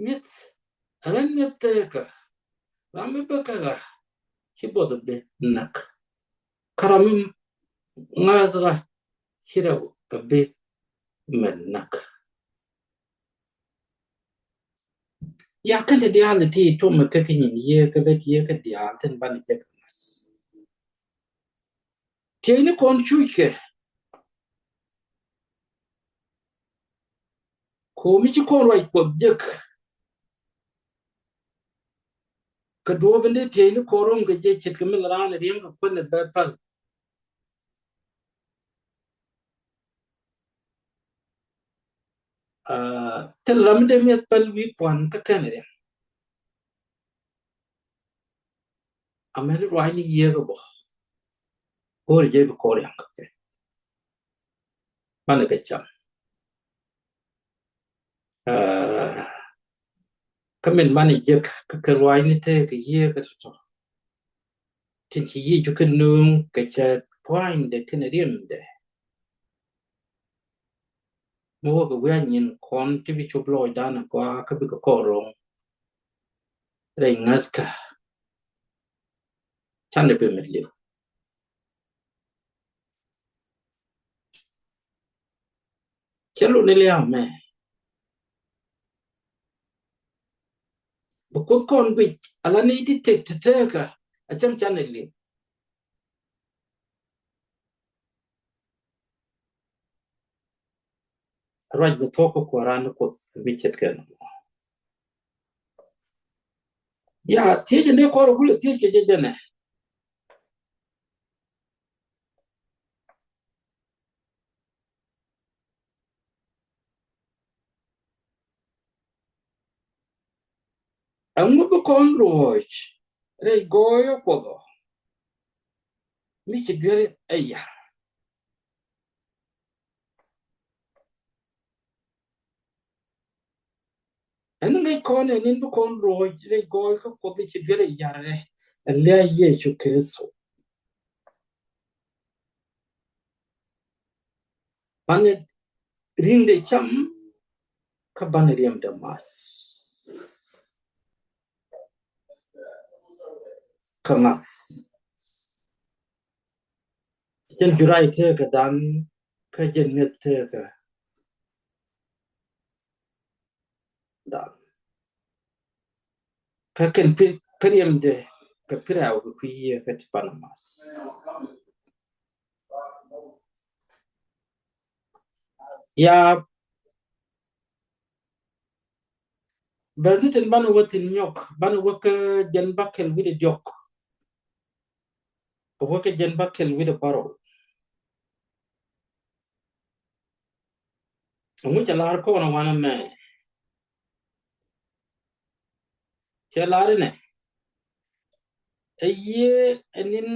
mi̱eth, ɣän mi̱eth tekä, ram mi bä kä ɣä ci buɔth bi näk. Kä ram mi ŋa̱th ɣä ci rɛw bi mɛ näk. Ya kɛn ti diaal ti tuɔmɛ kä kä nyin Yiëë kä lät Yiëë kä diaal tin banɛ jek ŋa̱th. Tieyni kɔn cuckɛ. Ko̱mi ci kɔn ruac Kuɔth jek. Kɛ duɔ̱ɔ̱p in dee tieyni kɔn ro̱ŋ kɛ jɛ ce̱tkɛ mi la raan riɛŋ kɛ kuän ɛ bɛ päl. Aa, thil ram mi dee mi̱eth päl wi̱i̱ pua̱n kä kɛn riɛŋ. Amäni ruaacni Yiëë kɛ bä. Go̱o̱ri jɛ bi kɔn riaŋ kɛ kɛ. Banɛ kɛ cam. Aa, kä min banɛ jek kä kɛ ruaacni tëë kɛ Yiëë kɛ tɔ̱tɔ̱. Tin ci Yecu kɛ nööŋ kɛ cɛ pua̱nydɛ kɛnɛ riɛmdɛ. Mi wä kɛ wi̱i̱ a nyin kɔn ti bi cop lɔɔcdan a gɔaa kä bikɛ kɔn ro̱ŋ rɛy ŋa̱thkä. Canɛ bi mi li̱w. Cɛ luni lia̱a̱ mɛ. Bi Kuoth kɔn guic ala ni ti tëk te tekä a cäŋ canɛ li̱w. Ruac bi thuɔ̱k kä kua̱ran ni Kuoth bi ce̱tkɛ. Ya thiec ni kɔr wulɛ thiec kɛ jɛ jɛnɛ. Ɛŋu bi kɔn ruɔ̱c rɛy gɔɔy ɔ Kuoth ɔ mi ci duer ɛ yar? Ɛn ŋäc kɔn ɛ nin bi kɔn ruɔ̱c rɛy gɔɔy kä Kuoth ci duer ɛ yar ɛ, ɛ lia̱a̱ Yecu Kritho. Banɛ ri̱ŋdɛ cam kä banɛ riɛmdɛ math. Kä ŋa̱th. Jɛn juray tekä dan kä jɛn mi̱eth tekä dan. Kä kɛn pi-, kä riɛmdɛ kɛ pi̱rɛw kɛ kui̱ Yiëë kä ti banɛ math. Ya bɛ ni tin banɛ wä thi̱n nyɔk, banɛ wä kä jɛn bäkɛl wi̱cdɛ diɔ̱k. Wä kä jɛn bäkɛl wi̱cdɛ bärɔw. Ɛŋu cɛ lar kɔn wanɛ mɛ? Cɛ lar inɛ, ɛ Yiëë ɛ nin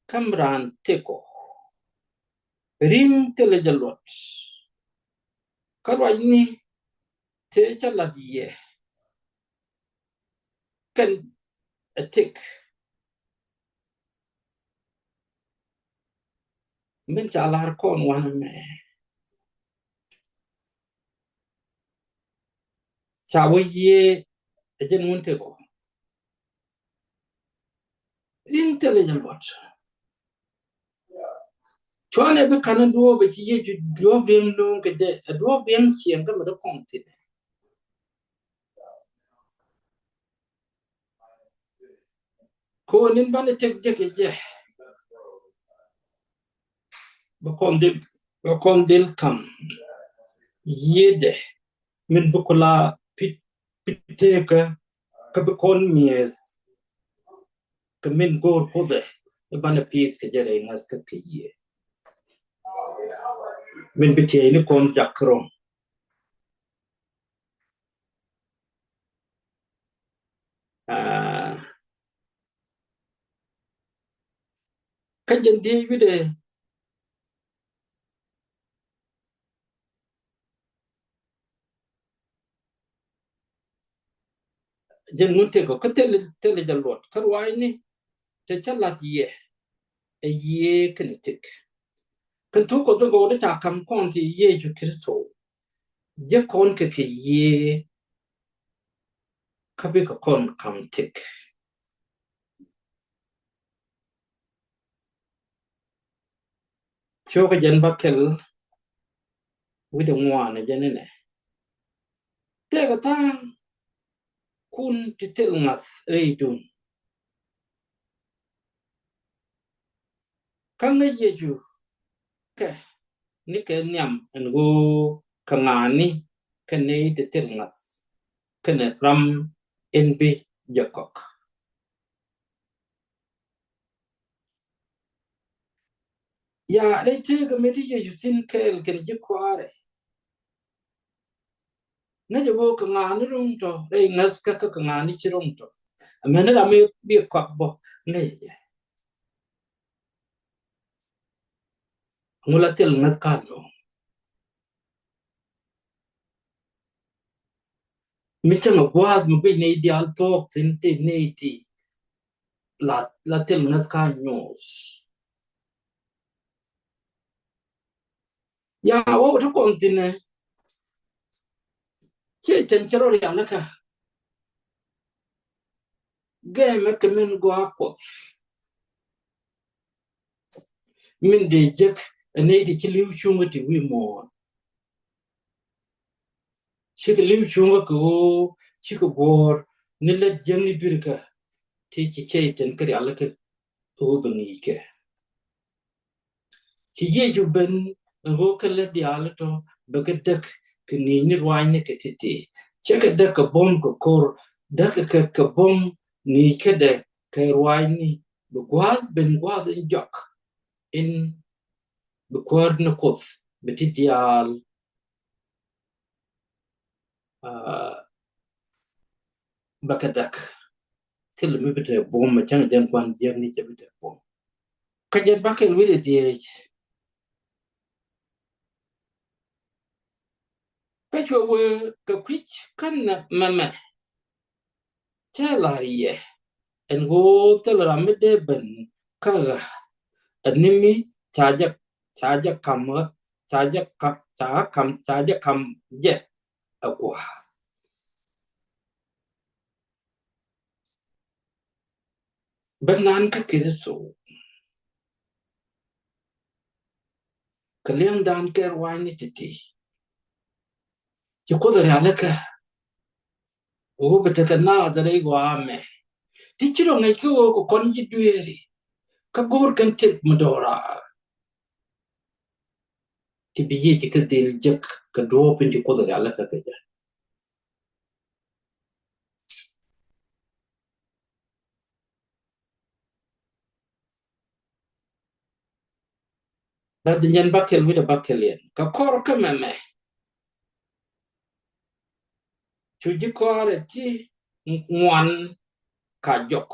käm raan tëkɔ. Ri̱ŋ thilɛ jɛ luɔt. Kä ruacni tëë cä lat yɛ kɛn ɛ tëk. Min ca lar kɔn wanɛ mɛ. Ca wä Yiëë ɛ jɛn wun tëkɔ. Ri̱ŋ thilɛ jɛ luɔt. Cuanɛ bi ka̱n duɔ̱ɔ̱p ɛ ci Yecu duɔ̱ɔ̱p diɛn luŋ kɛ jɛ, ɛ duɔ̱ɔ̱p diɛn ciɛŋ kä mi dee kɔn thi̱n. Ko̱ ni̱n banɛ tëk jek kɛ jɛ. Bɛ kɔn dhil, bɛ kɔn dhil ka̱m Yiëëdɛ min bi kula pi̱t, pi̱t tëkä kä bi kɔn mi̱eth. Kɛ min go̱o̱r Kuoth ɛ i̱ banɛ pi̱th kɛ jɛ rɛy ŋa̱th kä kɛ Yiëë. Min bi tiɛɛcni kɔn jak ro̱ŋ. Aa, kä jɛn dhieec wi̱cdɛ, Jɛn ŋun tëkɔ kä thil, thil jɛ luɔt kä ruaacni te cä lat yɛ ɛ yiëë kɛnɛ tëk. Kɛn thuk Kuɔth in gɔw ni ca ka̱m kɔn ti Yecu Kritho. Jɛ kɔn kɛ kɛ yiëë kä bikɛ kɔn ka̱m tëk. Cukɛ jɛn bäkɛl wi̱cdɛ ŋuan ɛ jɛn inɛ. Tëëkɛ tha̱a̱ŋkun ti thil ŋa̱th rɛydun. Kä ŋäc Yecu kɛ ni kɛ nhiam ɛn ɣöö kɛ ŋa̱a̱ni kɛ nɛy ti thil ŋa̱th kɛnɛ ram in bi jɛ kɔk. Ya, rɛy tëëkɛ mi ti Yecu thi̱n kɛɛl kɛnɛ ji̱ kɔaarɛ. Ŋäcɛ ɣöö kɛ ŋa̱a̱ni ro̱ŋ tɔ rɛy ŋäthkä kä kɛ ŋa̱a̱ni ci ro̱ŋ tɔ. Amäni ram mi bi kɔak bä ŋäcɛ jɛ. Ŋu la thil ŋäthkä nɔ. Mi cäŋ a gua̱a̱th mi guic nɛy diaal thuɔ̱k thi̱n ti nɛy ti la, la thil ŋäthkä nyuɔ̱th. Ya, wä wä ti kɔn thi̱n ɛ. Ciɛ cɛn cɛ rɔ rialikä. Gɛmɛ kɛ min gɔaa Kuɔth. Min dee jek ɛ nɛy ti ci li̱w cuŋä ti wi̱i̱ muɔ̱ɔ̱n. Cikɛ li̱w cuŋä kɛ ɣöö cikɛ guɔ̱ɔ̱r ni lät jiäkni dui̱rkä ti ci cɛy-tan kɛ rialikä ɣöö bɛ ŋi̱i̱ckɛ. Ci Yecu ben ɛn ɣöö kɛ lät diaal tɔ bɛ kɛ däk kɛ ŋi̱i̱cni ruaacni kɛ ti̱ti̱. Cɛ kɛ däk kɛ buɔ̱m kɛ ko̱r, däk kɛ, kɛ buɔ̱m ŋi̱i̱ckädɛ kɛ ruaacni bi gua̱a̱th ben gua̱a̱th in jɔak in bi kuäär ni Kuoth bi ti diaal, ah, bɛ kɛ däk. Thilɛ mi bi te buɔ̱m, mi cäŋ jɛn kuan jiäkni cɛ bi te buɔ̱m. Kä jɛn bäkɛl wi̱cdɛ dhieec. Kä cuɛ wee kɛ kui̱c kä nɛmɛ cä la̱r yɛ ɛn ɣöö thilɛ ram mi dee ben kä ɣä, ɛ ni mi ca jɛ, ca jɛ ka̱m ɣä, ca jɛ ka̱m, ca ka̱m, ca jɛ ka̱m jɛ ɛ gua̱a̱. Bä naan kä Kritho kɛ liɛŋdan kɛ ruaacni ti̱ti̱. Ci Kuoth rialikä ɣöö bɛ tekɛ naath rɛy gɔaa mɛ. Ti ci rɔ ŋäc kä ɣöö kɛ kɔn ji̱ dueeri kä go̱o̱r kɛn tëk mi do̱raar. Ti bi Yecu kɛ dhil jek kɛ duɔ̱ɔ̱p in ci Kuoth rialikä kɛ jɛ. Bäth jɛn bäkɛl wi̱cdɛ bäkɛl yɛn kɛ kɔr kä mɛmɛ. Cu ji̱ kɔaarɛ ti ŋuan ka jɔk.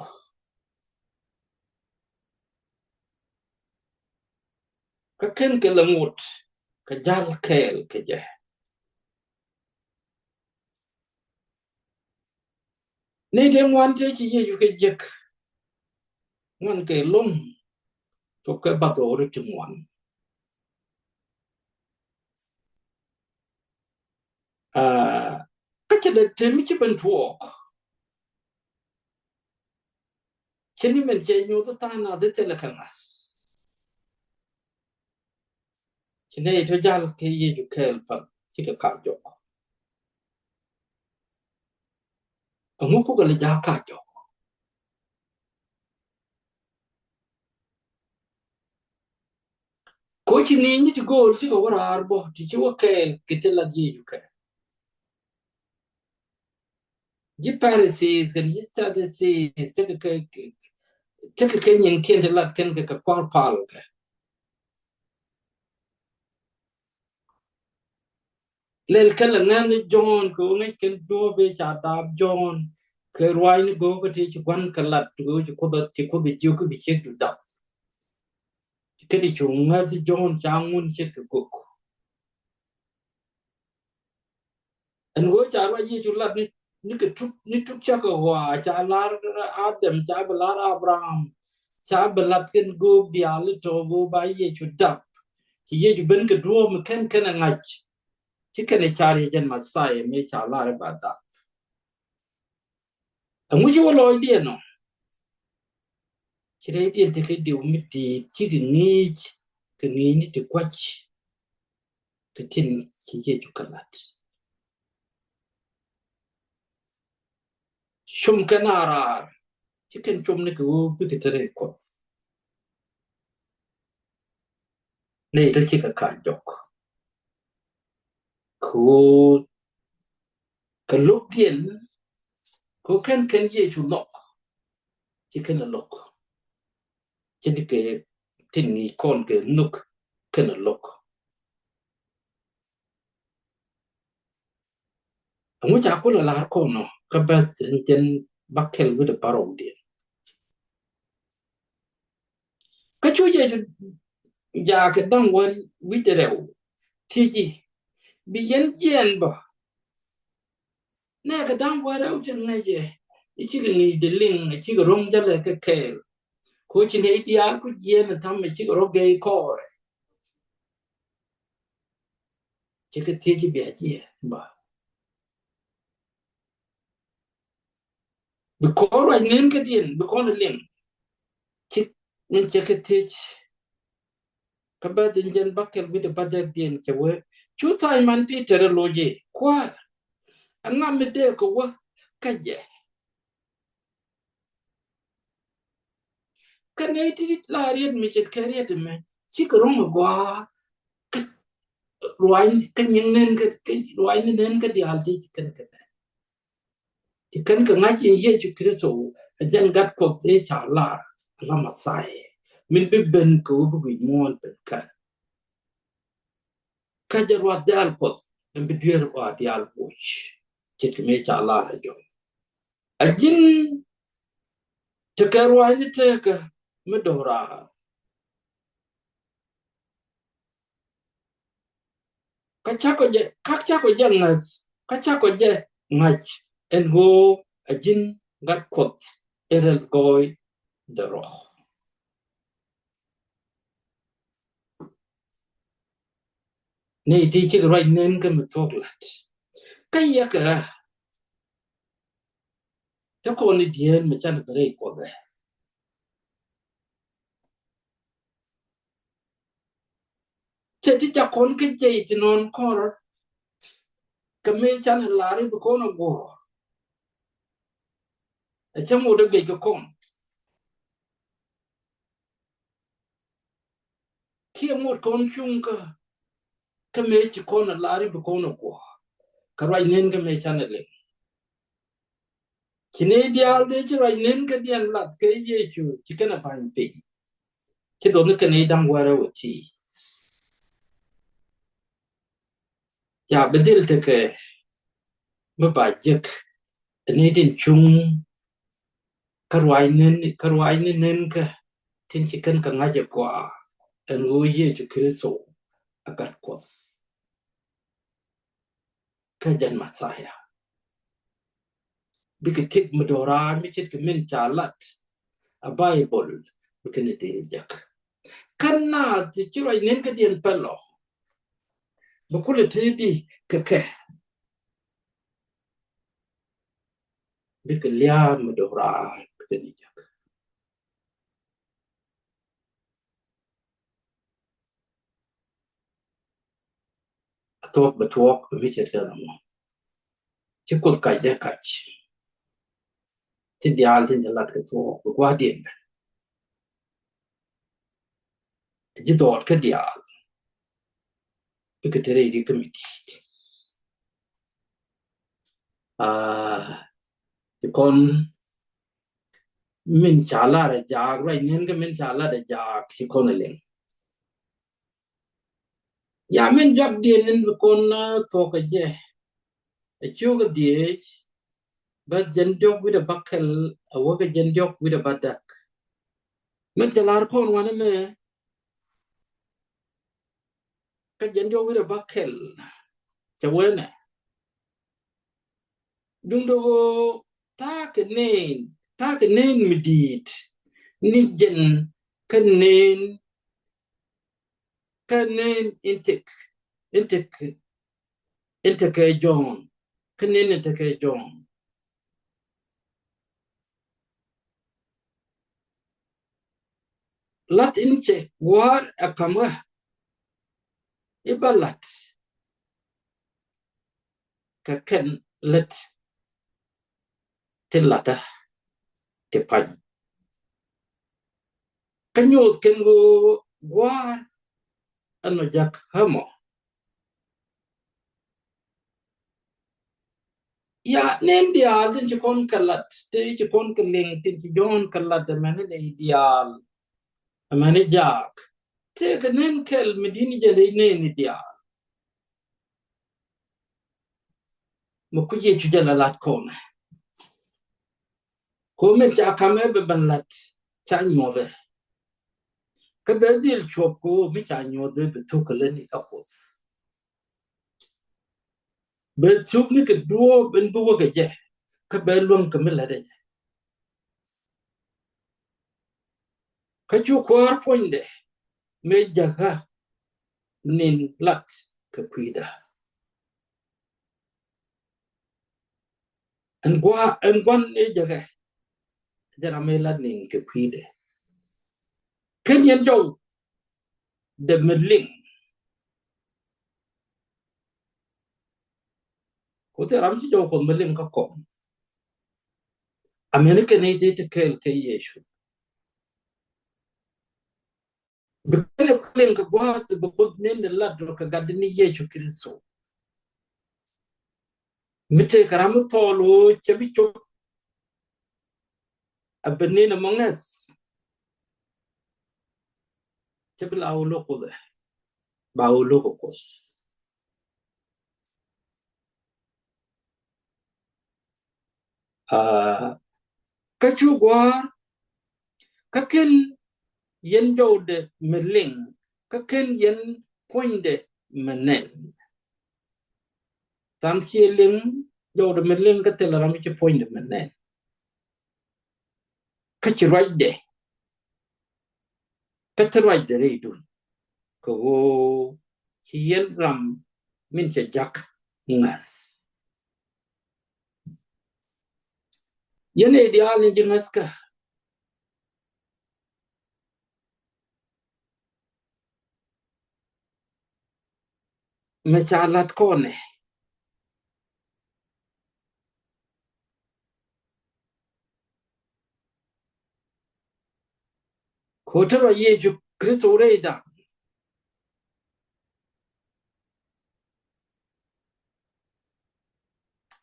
Kä /ken kɛ lɛ ŋot kɛ jal kɛɛl kɛ jɛ. Ni dee ŋuan tëë ci Yecu kɛ jek. Ŋuan kɛ lo̱ŋ. Cop kɛ bath ɣɔri ti ŋuan. Ah, kä cɛ dee temi ci ben tuɔɔk. Ci ni min cɛ nyoth tha̱a̱ŋ nath thilɛ kɛ ŋa̱th. Ci nɛy tɔ jal kɛ Yecu kɛɛl path cikɛ ka jɔk. Ɛŋu kukɛ lɛ jaak ka jɔk? Ko ci ni nyi ti go̱o̱l cikɛ wä raar bɔ ti ci wä kɛɛl kɛ ti lat Yecu kɛɛl. Ji̱ Pharisees kɛn ji̱ Sadducees tekɛ kɛ, tekɛ kɛ nyinkiɛn ti lat kɛn kɛ kɛ kua̱r pal kɛ. Lɛl kɛ lɛ ŋäth ni Jɔ̱ɔ̱n kɛ ɣöö ŋäc kɛn duɔ̱ɔ̱p ëë ca daap Jɔ̱ɔ̱n kɛ ruaacni go̱o̱k kä tëë ci gua̱n kɛ lat kɛ ɣöö ci Kuoth, ci Kuoth jiök kä bi ciek du dap. Kä ti cu ŋäth Jɔ̱ɔ̱n ca ŋun ce̱tkɛ gök. Ɛn ɣöö ca ruac Yecu lat ni, Ni kɛ tuk, ni tuk cakɛ ɣɔaa, ca lar Adam, ca bi lar Abraham, ca bi lat kɛn go̱o̱k diaal i̱ tɔ̱ go̱o̱k ba Yecu dap. Ci Yecu ben kɛ duɔ̱ɔ̱p mi kɛn kɛn ɛ ŋa̱c. Ci kɛn ɛ car yɛ jɛn Mɛthia mi ca lar i̱ ba dap. Ɛŋu ci wä lɔcdiɛn ɔ? Ci rɛydiɛn tekɛ diw mi di̱i̱t cikɛ ŋi̱i̱c kɛ ŋi̱i̱cni ti gua̱c kɛ tin ci Yecu kɛ la̱t. Com kɛn a raar ci kɛn com ni kɛ ɣöö bikɛ te rɛy Kuɔth. Nɛy tɔ cikɛ ka̱n jɔk kɛ ɣöö kɛ lo̱kdiɛn kɛ ɣöö kɛn kɛn Yecu nhɔk. Ci kɛn ɛ lo̱k. Ci ni kɛ tin ŋi̱i̱c kɔn kɛ nhök kɛn ɛ lo̱k. Ɛŋu ca kulɛ lar kɔn ɔ kä bɛth in jɛn bäkɛl wi̱cdɛ bärɔwdiɛn. Kä cu Yecu jaak kɛ da̱ŋ wäl wi̱cdɛ rɛw thiec i̱, bi yɛn jiɛɛn bä? Nɛ kɛ da̱ŋ wäl rɛw tin ŋäcɛ i̱ cikɛ ŋi̱i̱cdɛ liŋ, i̱ cikɛ ro̱ŋ jälɛ kɛ kɛɛl. Ko ci nɛy diaal ku jiɛɛn ɛ ta̱mɛ cikɛ rɔ gɛy kɔɔrɛ. Cikɛ thiec i̱ bia jiɛɛn bä? Bi kɔn ruac nen kädiɛn bi kɔn liŋ. Ci min cɛ kɛ thiec. Kä bä dhin jɛn bäkɛl wi̱cdɛ bädäkdiɛn cɛ wee, cu Tha̱a̱ŋ man Pi̱tɛr ɛ loc i̱, Kuäär, ɛŋa mi dee kɛ wä kä jɛ? Kä nɛy ti la riet mi ce̱tkɛ riet ɛmɛ cikɛ ro̱ŋ ɛ gɔaa. Kä ruac kä nyin nen kä, kä ruac ni nen kä diaal ti ci kɛn kɛ nɛn. Ci kɛn kɛ ŋa̱c in Yecu Kritho ɛ jɛn Gat Kuɔth ëë ca lar ala Mɛthia min bi ben kɛ wä bi wi̱i̱ muɔ̱ɔ̱n ben kän. Kä jɛ ruath diaal Kuɔth ɛn bi dueer ruath diaal woc. Ce̱tkɛ mëë ca lar ɛ jɔ̱ɔ̱ŋ. A ji̱n tekɛ ruaacni tekä mi do̱raar. Kä cakɔ jɛ, kä cakɔ jɛ ŋäth, kä cakɔ jɛ ŋa̱c ɛn ɣöö a ji̱n Gat Kuɔth in rɛl gɔɔy dɛ rɔ. Ni ti cik ruac nen kä mi thuɔ̱k la̱t. Kä yɛ kɛ ɣä. Te kɔn ni dieen mi can kɛ rɛy Kuɔth ɛ. Te ti ca kɔn kä jɛy ti nɔn kɔn rɔ. Kä mi can lar i̱ bi kɔn a guɔ. A cä ŋot a guic kɛ kɔn. Kiɛ ŋot kɔn cuŋ kä, kä mëë ci kɔn a lar i̱ bi kɔn a guɔ. Kä ruac nen kä mëë can a liŋ. Ci nɛy diaal dee ci ruac nen kä diɛn lath kɛ Yecu ci kɛn a ba̱ny piny. Ci duɔth ni kɛn i̱ da̱ŋ wärä wä ti. Ya bi dhil tekɛ mi ba jek ni tin cuŋ kä ruac nen, kä ruac ni nen kä tin ci kɛn kä ŋa̱c ɛ gɔaa ɛn ɣöö Yecu Kritho a Gat Kuɔth. Kä jɛn Mɛthia. Bikɛ tik mi do̱raar mi ce̱tkɛ min ca lat a Baibol bikɛ ni dee jek. Kä naath ti ci ruac nen kä diɛn pɛlɔ. Bi kulɛ tëë di kɛ kɛ. Bikɛ lia̱a̱ mi do̱raar bikɛ ni jek. A thuɔ̱k bɛ tuɔɔk mi ce̱tkɛ ram mɔ. Ci Kuoth kac dee kac. Ti diaal tin te lat kɛ thuɔɔk bi gua̱a̱thdiɛn bɛ. Ji̱ dhɔɔt kä diaal. Bikɛ te rɛy ri kä mi di̱i̱t. Aa, ci kɔn min ca lar ɛ jaak ruac nen kä min ca lar ɛ jaak ci kɔn ɛ liŋ. Ya min jɔak diɛn in bi kɔn, ah, thuɔk kɛ jɛ. Ɛ ciök ɛ dhieec, bä jɛn diɔk wi̱dɛ bäkɛl, a wäk ɛ jɛn diɔk wi̱dɛ bädäk. Min cɛ lar kɔn wanɛ mɛ, kä jɛn diɔk wi̱dɛ bäkɛl, cɛ wee nɛ. Duŋdɛ ɣöö ta̱a̱ kɛ neen, ta̱a̱ kɛ neen mi di̱i̱t ni jɛn kä neen, kä neen in tekɛ, in tekɛ, in tekɛ Jɔ̱ɔ̱n, kä neen in tekɛ Jɔ̱ɔ̱n. Lat in cɛ gua̱a̱r ɛ ka̱m ɣä i̱ bä lat kɛ kɛn lät ti latdä ti pa̱ny. Kä nyoth kɛn ɣöö gua̱a̱r ɛn ɔ jak ɣä mɔ. Ya, nɛn diaal tin ci kɔn kɛ lat, ti ci kɔn kɛ liŋ, tin ci Jɔ̱ɔ̱n kɛ lat, amäni nɛy diaal, amäni jaak. Tëëkɛ nɛn kɛl mi di̱t ni jɛ ley nɛni diaal. Mi ku Yecu jɛ la lat kɔnɛ. Ko min ca ka̱m ɛ bɛ ben lat, ca nyuɔth ɛ. Kä bɛ dhil cuɔp ko mi ca nyuɔth ɛ bɛ thuk kɛ lät ni ɛ Kuoth. Bɛ thuk ni kɛ duɔ̱ɔ̱p in bi wä kɛ jɛ, kä bɛ luäŋ kɛ mi lat ɛ jɛ. Kä cu Kuäär puɔ̱nydɛ mëë jäkä nin lat kɛ kui̱dä. Ɛn gua-, ɛn gua̱n ëë jäkɛ, jɛn ram mëë lat nin kɛ kui̱dɛ. Ken yɛn jɔw dɛ mi liŋ. Ku thil ram ci jɔw Kuɔth mi liŋ kä kɔn. Amäni kɛn i̱ ti ti kɛɛl kɛ Yecu. Bi kɛn ɛ kɔn liŋ kɛ gua̱a̱th bɛ Kuoth nɛn dɛ lat rɔ kɛ Gatdɛ ni Yecu Kritho. Mi tëëkɛ ram mi thɔɔl ɣöö cɛ bi cop. A bɛ nɛn ɛmɔ ŋäth. Cɛ bi la wä lo̱k Kuoth ɛ. Ba wä lo̱k Kuoth. Aa, kä cu gua̱a̱r, kä ken yɛn jɔwdɛ mi liŋ, kä ken yɛn puɔ̱nydɛ mi nɛn. Than ciɛ liŋ jɔwdɛ mi liŋ kä thilɛ ram mi ci puɔ̱nydɛ mi nɛn. Kä ci ruacdɛ, kä te ruacdɛ rɛydun. Kɛ ɣöö ci yɛn ram min cɛ jak ŋäth. Yɛn ɛ diaal ni ji̱ ŋäthkä. Mɛ ca lat kɔnɛ. Ko te rɔ Yecu Kritho rɛydan.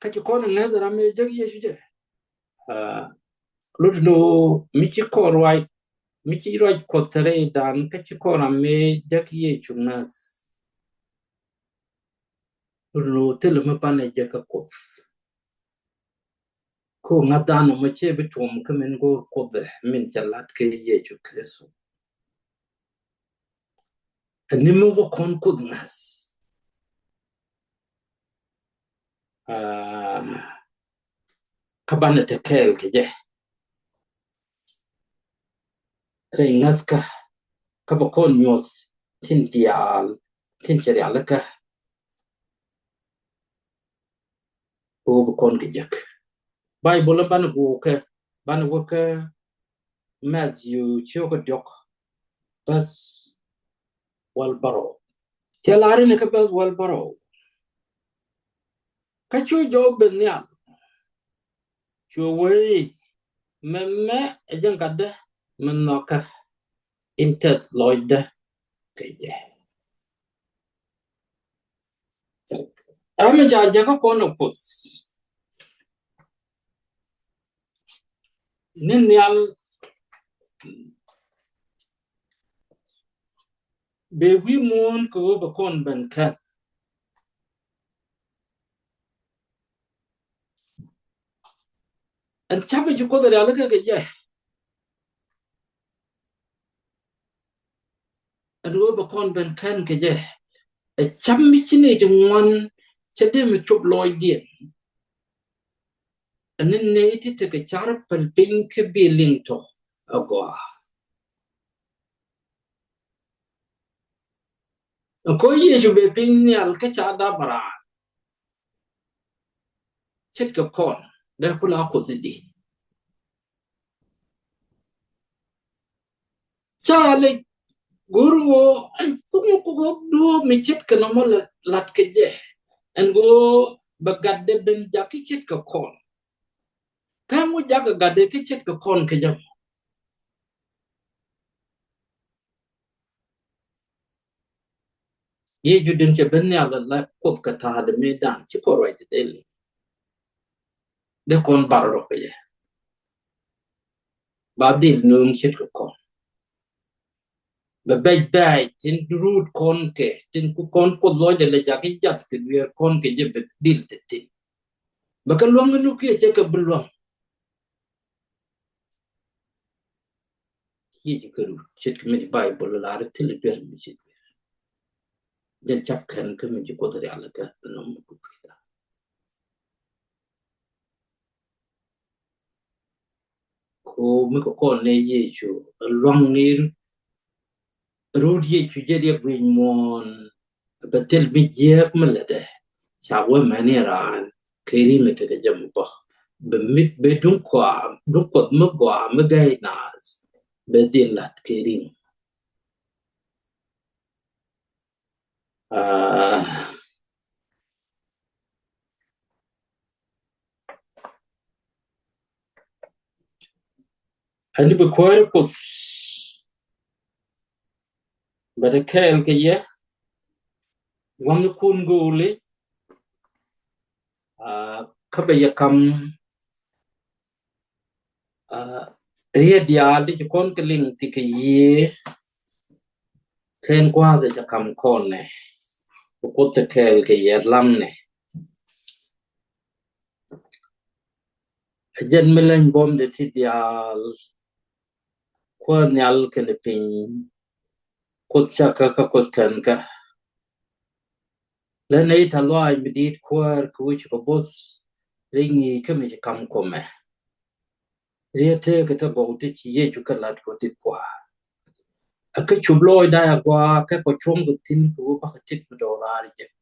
Kä ci kɔn ŋäth ram mëë jäk Yecu jɛ. Aa, lot ni ɣöö mi ci kɔn ruac, mi ci ruac Kuɔth te rɛydan kä ci kɔn ram mëë jäk Yecu ŋäth. Lot ni ɣöö thilɛ mi banɛ jäk kä Kuoth. Ko ŋa̱thdan ɛmɔ cɛ bi tuɔm kä min go̱o̱r Kuoth ɛ min cɛ lat kɛ Yecu Kritho. Ɛ ni mi wä kɔn Kuoth ŋa̱th. Aa, kä banɛ te kɛɛl kɛ jɛ. Rɛy ŋa̱thkä kä bɛ kɔn nyuɔth tin diaal tin cɛ rialikä. Ɣöö bi kɔn kɛ jek. Baibol in banɛ go̱o̱kɛ, banɛ wä kä Matthew ciökä diɔk, bäth wäl bärɔw. Cɛ lar in kä bäth wäl bärɔw. Kä cu jɔw ben nhial, cu wee i̱, mɛmɛ ɛ jɛn Gatdä mi nhɔkä in tɛth lɔcdä kɛ jɛ. Ram mi ca jäkä kɔn ɛ Kuoth ni nhial, bɛ wi̱i̱ muɔ̱ɔ̱n kɛ ɣöö bɛ kɔn ben kän. Ɛn ca̱pɛ ci Kuoth rialikä kɛ jɛ. Ɛn ɣöö bɛ kɔn ben kän kɛ jɛ. Ɛ ca̱p mi ci nɛy ti ŋuan cɛ dee mi cop lɔcdiɛn. Ni nɛy ti tekɛ car päl piny kä bi liŋ tɔ agɔaa. Kä Yecu bɛ piny nhial kä ca dap raan. Ce̱tkɛ kɔn dee kula Kuoth i̱di. Ca lɛ go̱r ɣöö ɛn thuŋ kɛ ɣöö duɔ̱ɔ̱p mi ce̱tkɛ nɔmɔ lat kɛ jɛ. Ɛn ɣöö bɛ gatdɛ ben jakä ce̱tkɛ kɔn. Kä ɛŋu jakä gatdɛ kä ce̱tkɛ kɔn kɛ jɛ mɔ? Yecu den cɛ ben nhial la Kuoth kɛ ta̱a̱dɛ mëëdan ci kɔn ruac dee liŋ. Dee kɔn bar rɔ kɛ jɛ. Ba dhil nööŋ ce̱tkɛ kɔn. Bɛ bɛc bɛc tin ruut kɔn kɛ, tin ku kɔn Kuoth lɔcdɛ lɛ jakä jath kɛ dueer kɔn kɛ jɛ bɛ dhil te thi̱n. Bɛ kɛ luäŋ ni nu kiɛ cɛ kɛ bi luäŋ. Kiɛ jɛ kɛ ruut ce̱tkɛ mi di Baibol lar thil duer mi ci duer. Jɛn cap kɛn kä mi ci Kuoth rial kä nɔm mi ku kui̱da. Ko mi kɛ kɔn ni Yecu luaŋ ni rut Yecu jɛ diɛ guic muɔ̱ɔ̱n. Bɛ thil mi jiääk mi lätdɛ ca wee mɛni raan kɛ ri̱ŋ tekɛ jɛ mi bä. Bɛ mi bɛ duŋ kɔam duŋ Kuɔth mi gɔaa mi gɛy naath bɛ dhil la̱t kɛ ri̱ŋ. Aa, ɛn bi kuäär Kuoth bɛ te kɛɛl kɛ yɛ waŋkun go̱o̱li. Aa, kä bɛ yɛ kam riet diaal ti ci kɔn kɛ liŋ ti kɛ yiëë. Kɛn gua̱a̱th cɛ kam kɔn nɛ bi Kuoth te kɛɛl kɛ yɛ lam nɛ. Ɛ jɛn mi leny buɔ̱mdɛ ti diaal. Kuäär nhial kɛnɛ piny. Kuoth cak kä kä Kuoth kɛn kä. Lɛ nɛy tɛ̈th lɔaac mi di̱i̱t kuäär kɛ wi̱c kɛ bo̱th. Rɛy ŋi̱i̱c kä mi ci kam kɔmɛ. Riet tëëkɛ te gɔw ti ci Yecu kɛ la̱t kɛ ti kua. Ɛ kä cup lɔɔcda a gɔaa kɛ kɔ cuɔ̱ŋ kɛ thi̱n kɛ wä bakɛ tit mi dɔɔk raar jek.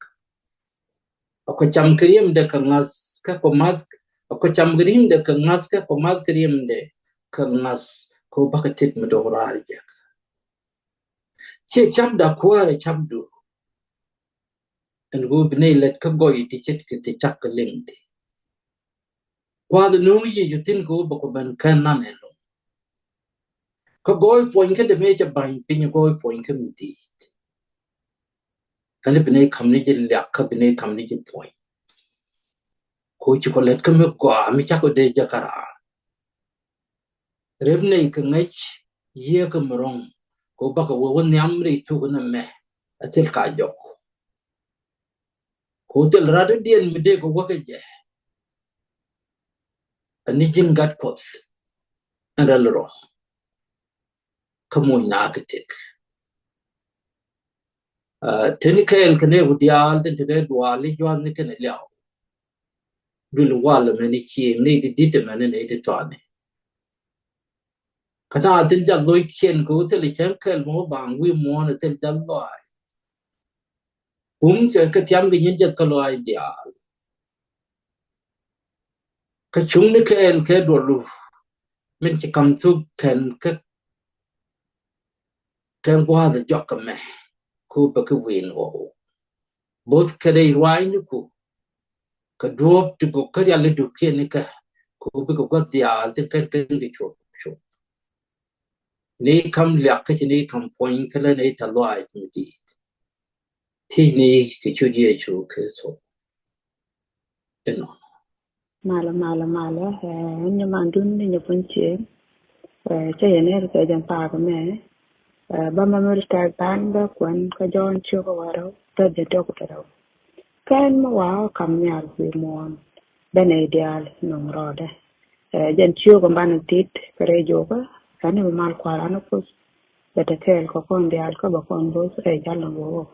Ɛ kɔ cam kɛ riemdɛ kɛ ŋa̱th kɛ kɔ math. Ɛ kɔ cam kɛ riemdɛ kɛ ŋa̱th kɛ kɔ math kɛ riemdɛ kɛ ŋa̱th kɛ wä bakɛ tit mi dɔɔk raar jek. Ciɛ capda kuäär ɛ capdu. Ɛn ɣöö bi nɛy lät kä gɔy ti ce̱tkɛ ti cak kɛ liŋ ti. Gua̱a̱th nööŋ Yecu thi̱n kɛ ɣöö bɛ kɔ ben kɛn nan ɛlɔ̱ŋ. Kä gɔɔy puɔ̱ny kä dee mëë cɛ ba̱ny piny gɔɔy puɔ̱ny kä mi di̱i̱t. Kɛn bi nɛy ka̱m ni ji̱ liak kä bi nɛy ka̱m ni ji̱ puɔ̱ny. Kɛ ɣöö ci kɔ lät kä mi gɔaa mi cak kɔ dee jɛ kä raar. Rep nɛy kɛ ŋäc yiëë kä mi ro̱ŋ kɛ ɣöö bakɛ wee wä nhiam rɛy thuk nɛmɛ. A thil ka jɔk. Kɛ ɣöö thil rat diɛn mi dee kɛ wäkä jɛ. Ani ji̱n gat Kuɔth ɛn rɛl rɔ. Kä moc na kɛ tëk. Aa, teni kɛɛl kɛ nɛy ku diaal tin te dee duaal i̱ jua̱th ni kɛnɛ liaw. Dul wal mɛni cieŋ nɛy ti di̱t mɛni nɛy ti tɔani. Kä na thil jal lo̱c ciɛn kɛ wä thil cäŋ kɛl mɔ baŋ wi̱i̱ muɔ̱ɔ̱n thil jal lɔaac. Kum kɛ kɛ tiam kɛ nyin jeth kä lɔaac diaal. Kä cuŋni kɛɛl kɛ duɔlu min ci kam thuk kɛn kä kɛn gua̱a̱th jɔk kɛ mɛ. Ku bɛ kɛ wi̱i̱n ɣɔw. Both kɛ rɛy ruaacniku kɛ duɔ̱ɔ̱p ti gɔk kä rial i̱ dukiɛn ikä. Ku bikɛ gua̱th diaal tin kɛn kɛn kɛ cuɔp cuɔp. Ni kam liak kä ci ni kam puɔ̱ny kä lɛ ni tɛ̈th lɔaac mi di̱i̱t. Thiecni kɛ ciöt Yecu Kritho. Inɔ. Malɛ, malɛ, malɛ. Ɛn ni mandun ni nyɛ puɔ̱ny cieŋ. Cä yɛn ɛ rikɛ jɛn paak mɛ. Bä ma mi ri tɛk than bä kuɛn kä Jɔ̱ɔ̱n ciök kä wäl rɛw, thäth jɛ tök tɛ rɛw. Kɛn mi wa kam nhial wi̱i̱ muɔ̱ɔ̱n. Bä nɛy diaal nöŋ rɔɔdɛ. Jɛn ciök in banɛ tit kɛ rɛy jokä. Ɛn ni mi mal kua̱r an Kuoth. Bɛ te kɛɛl kɛ kɔn diaal kä bɛ kɔn bo̱th rɛy jal in wä wä.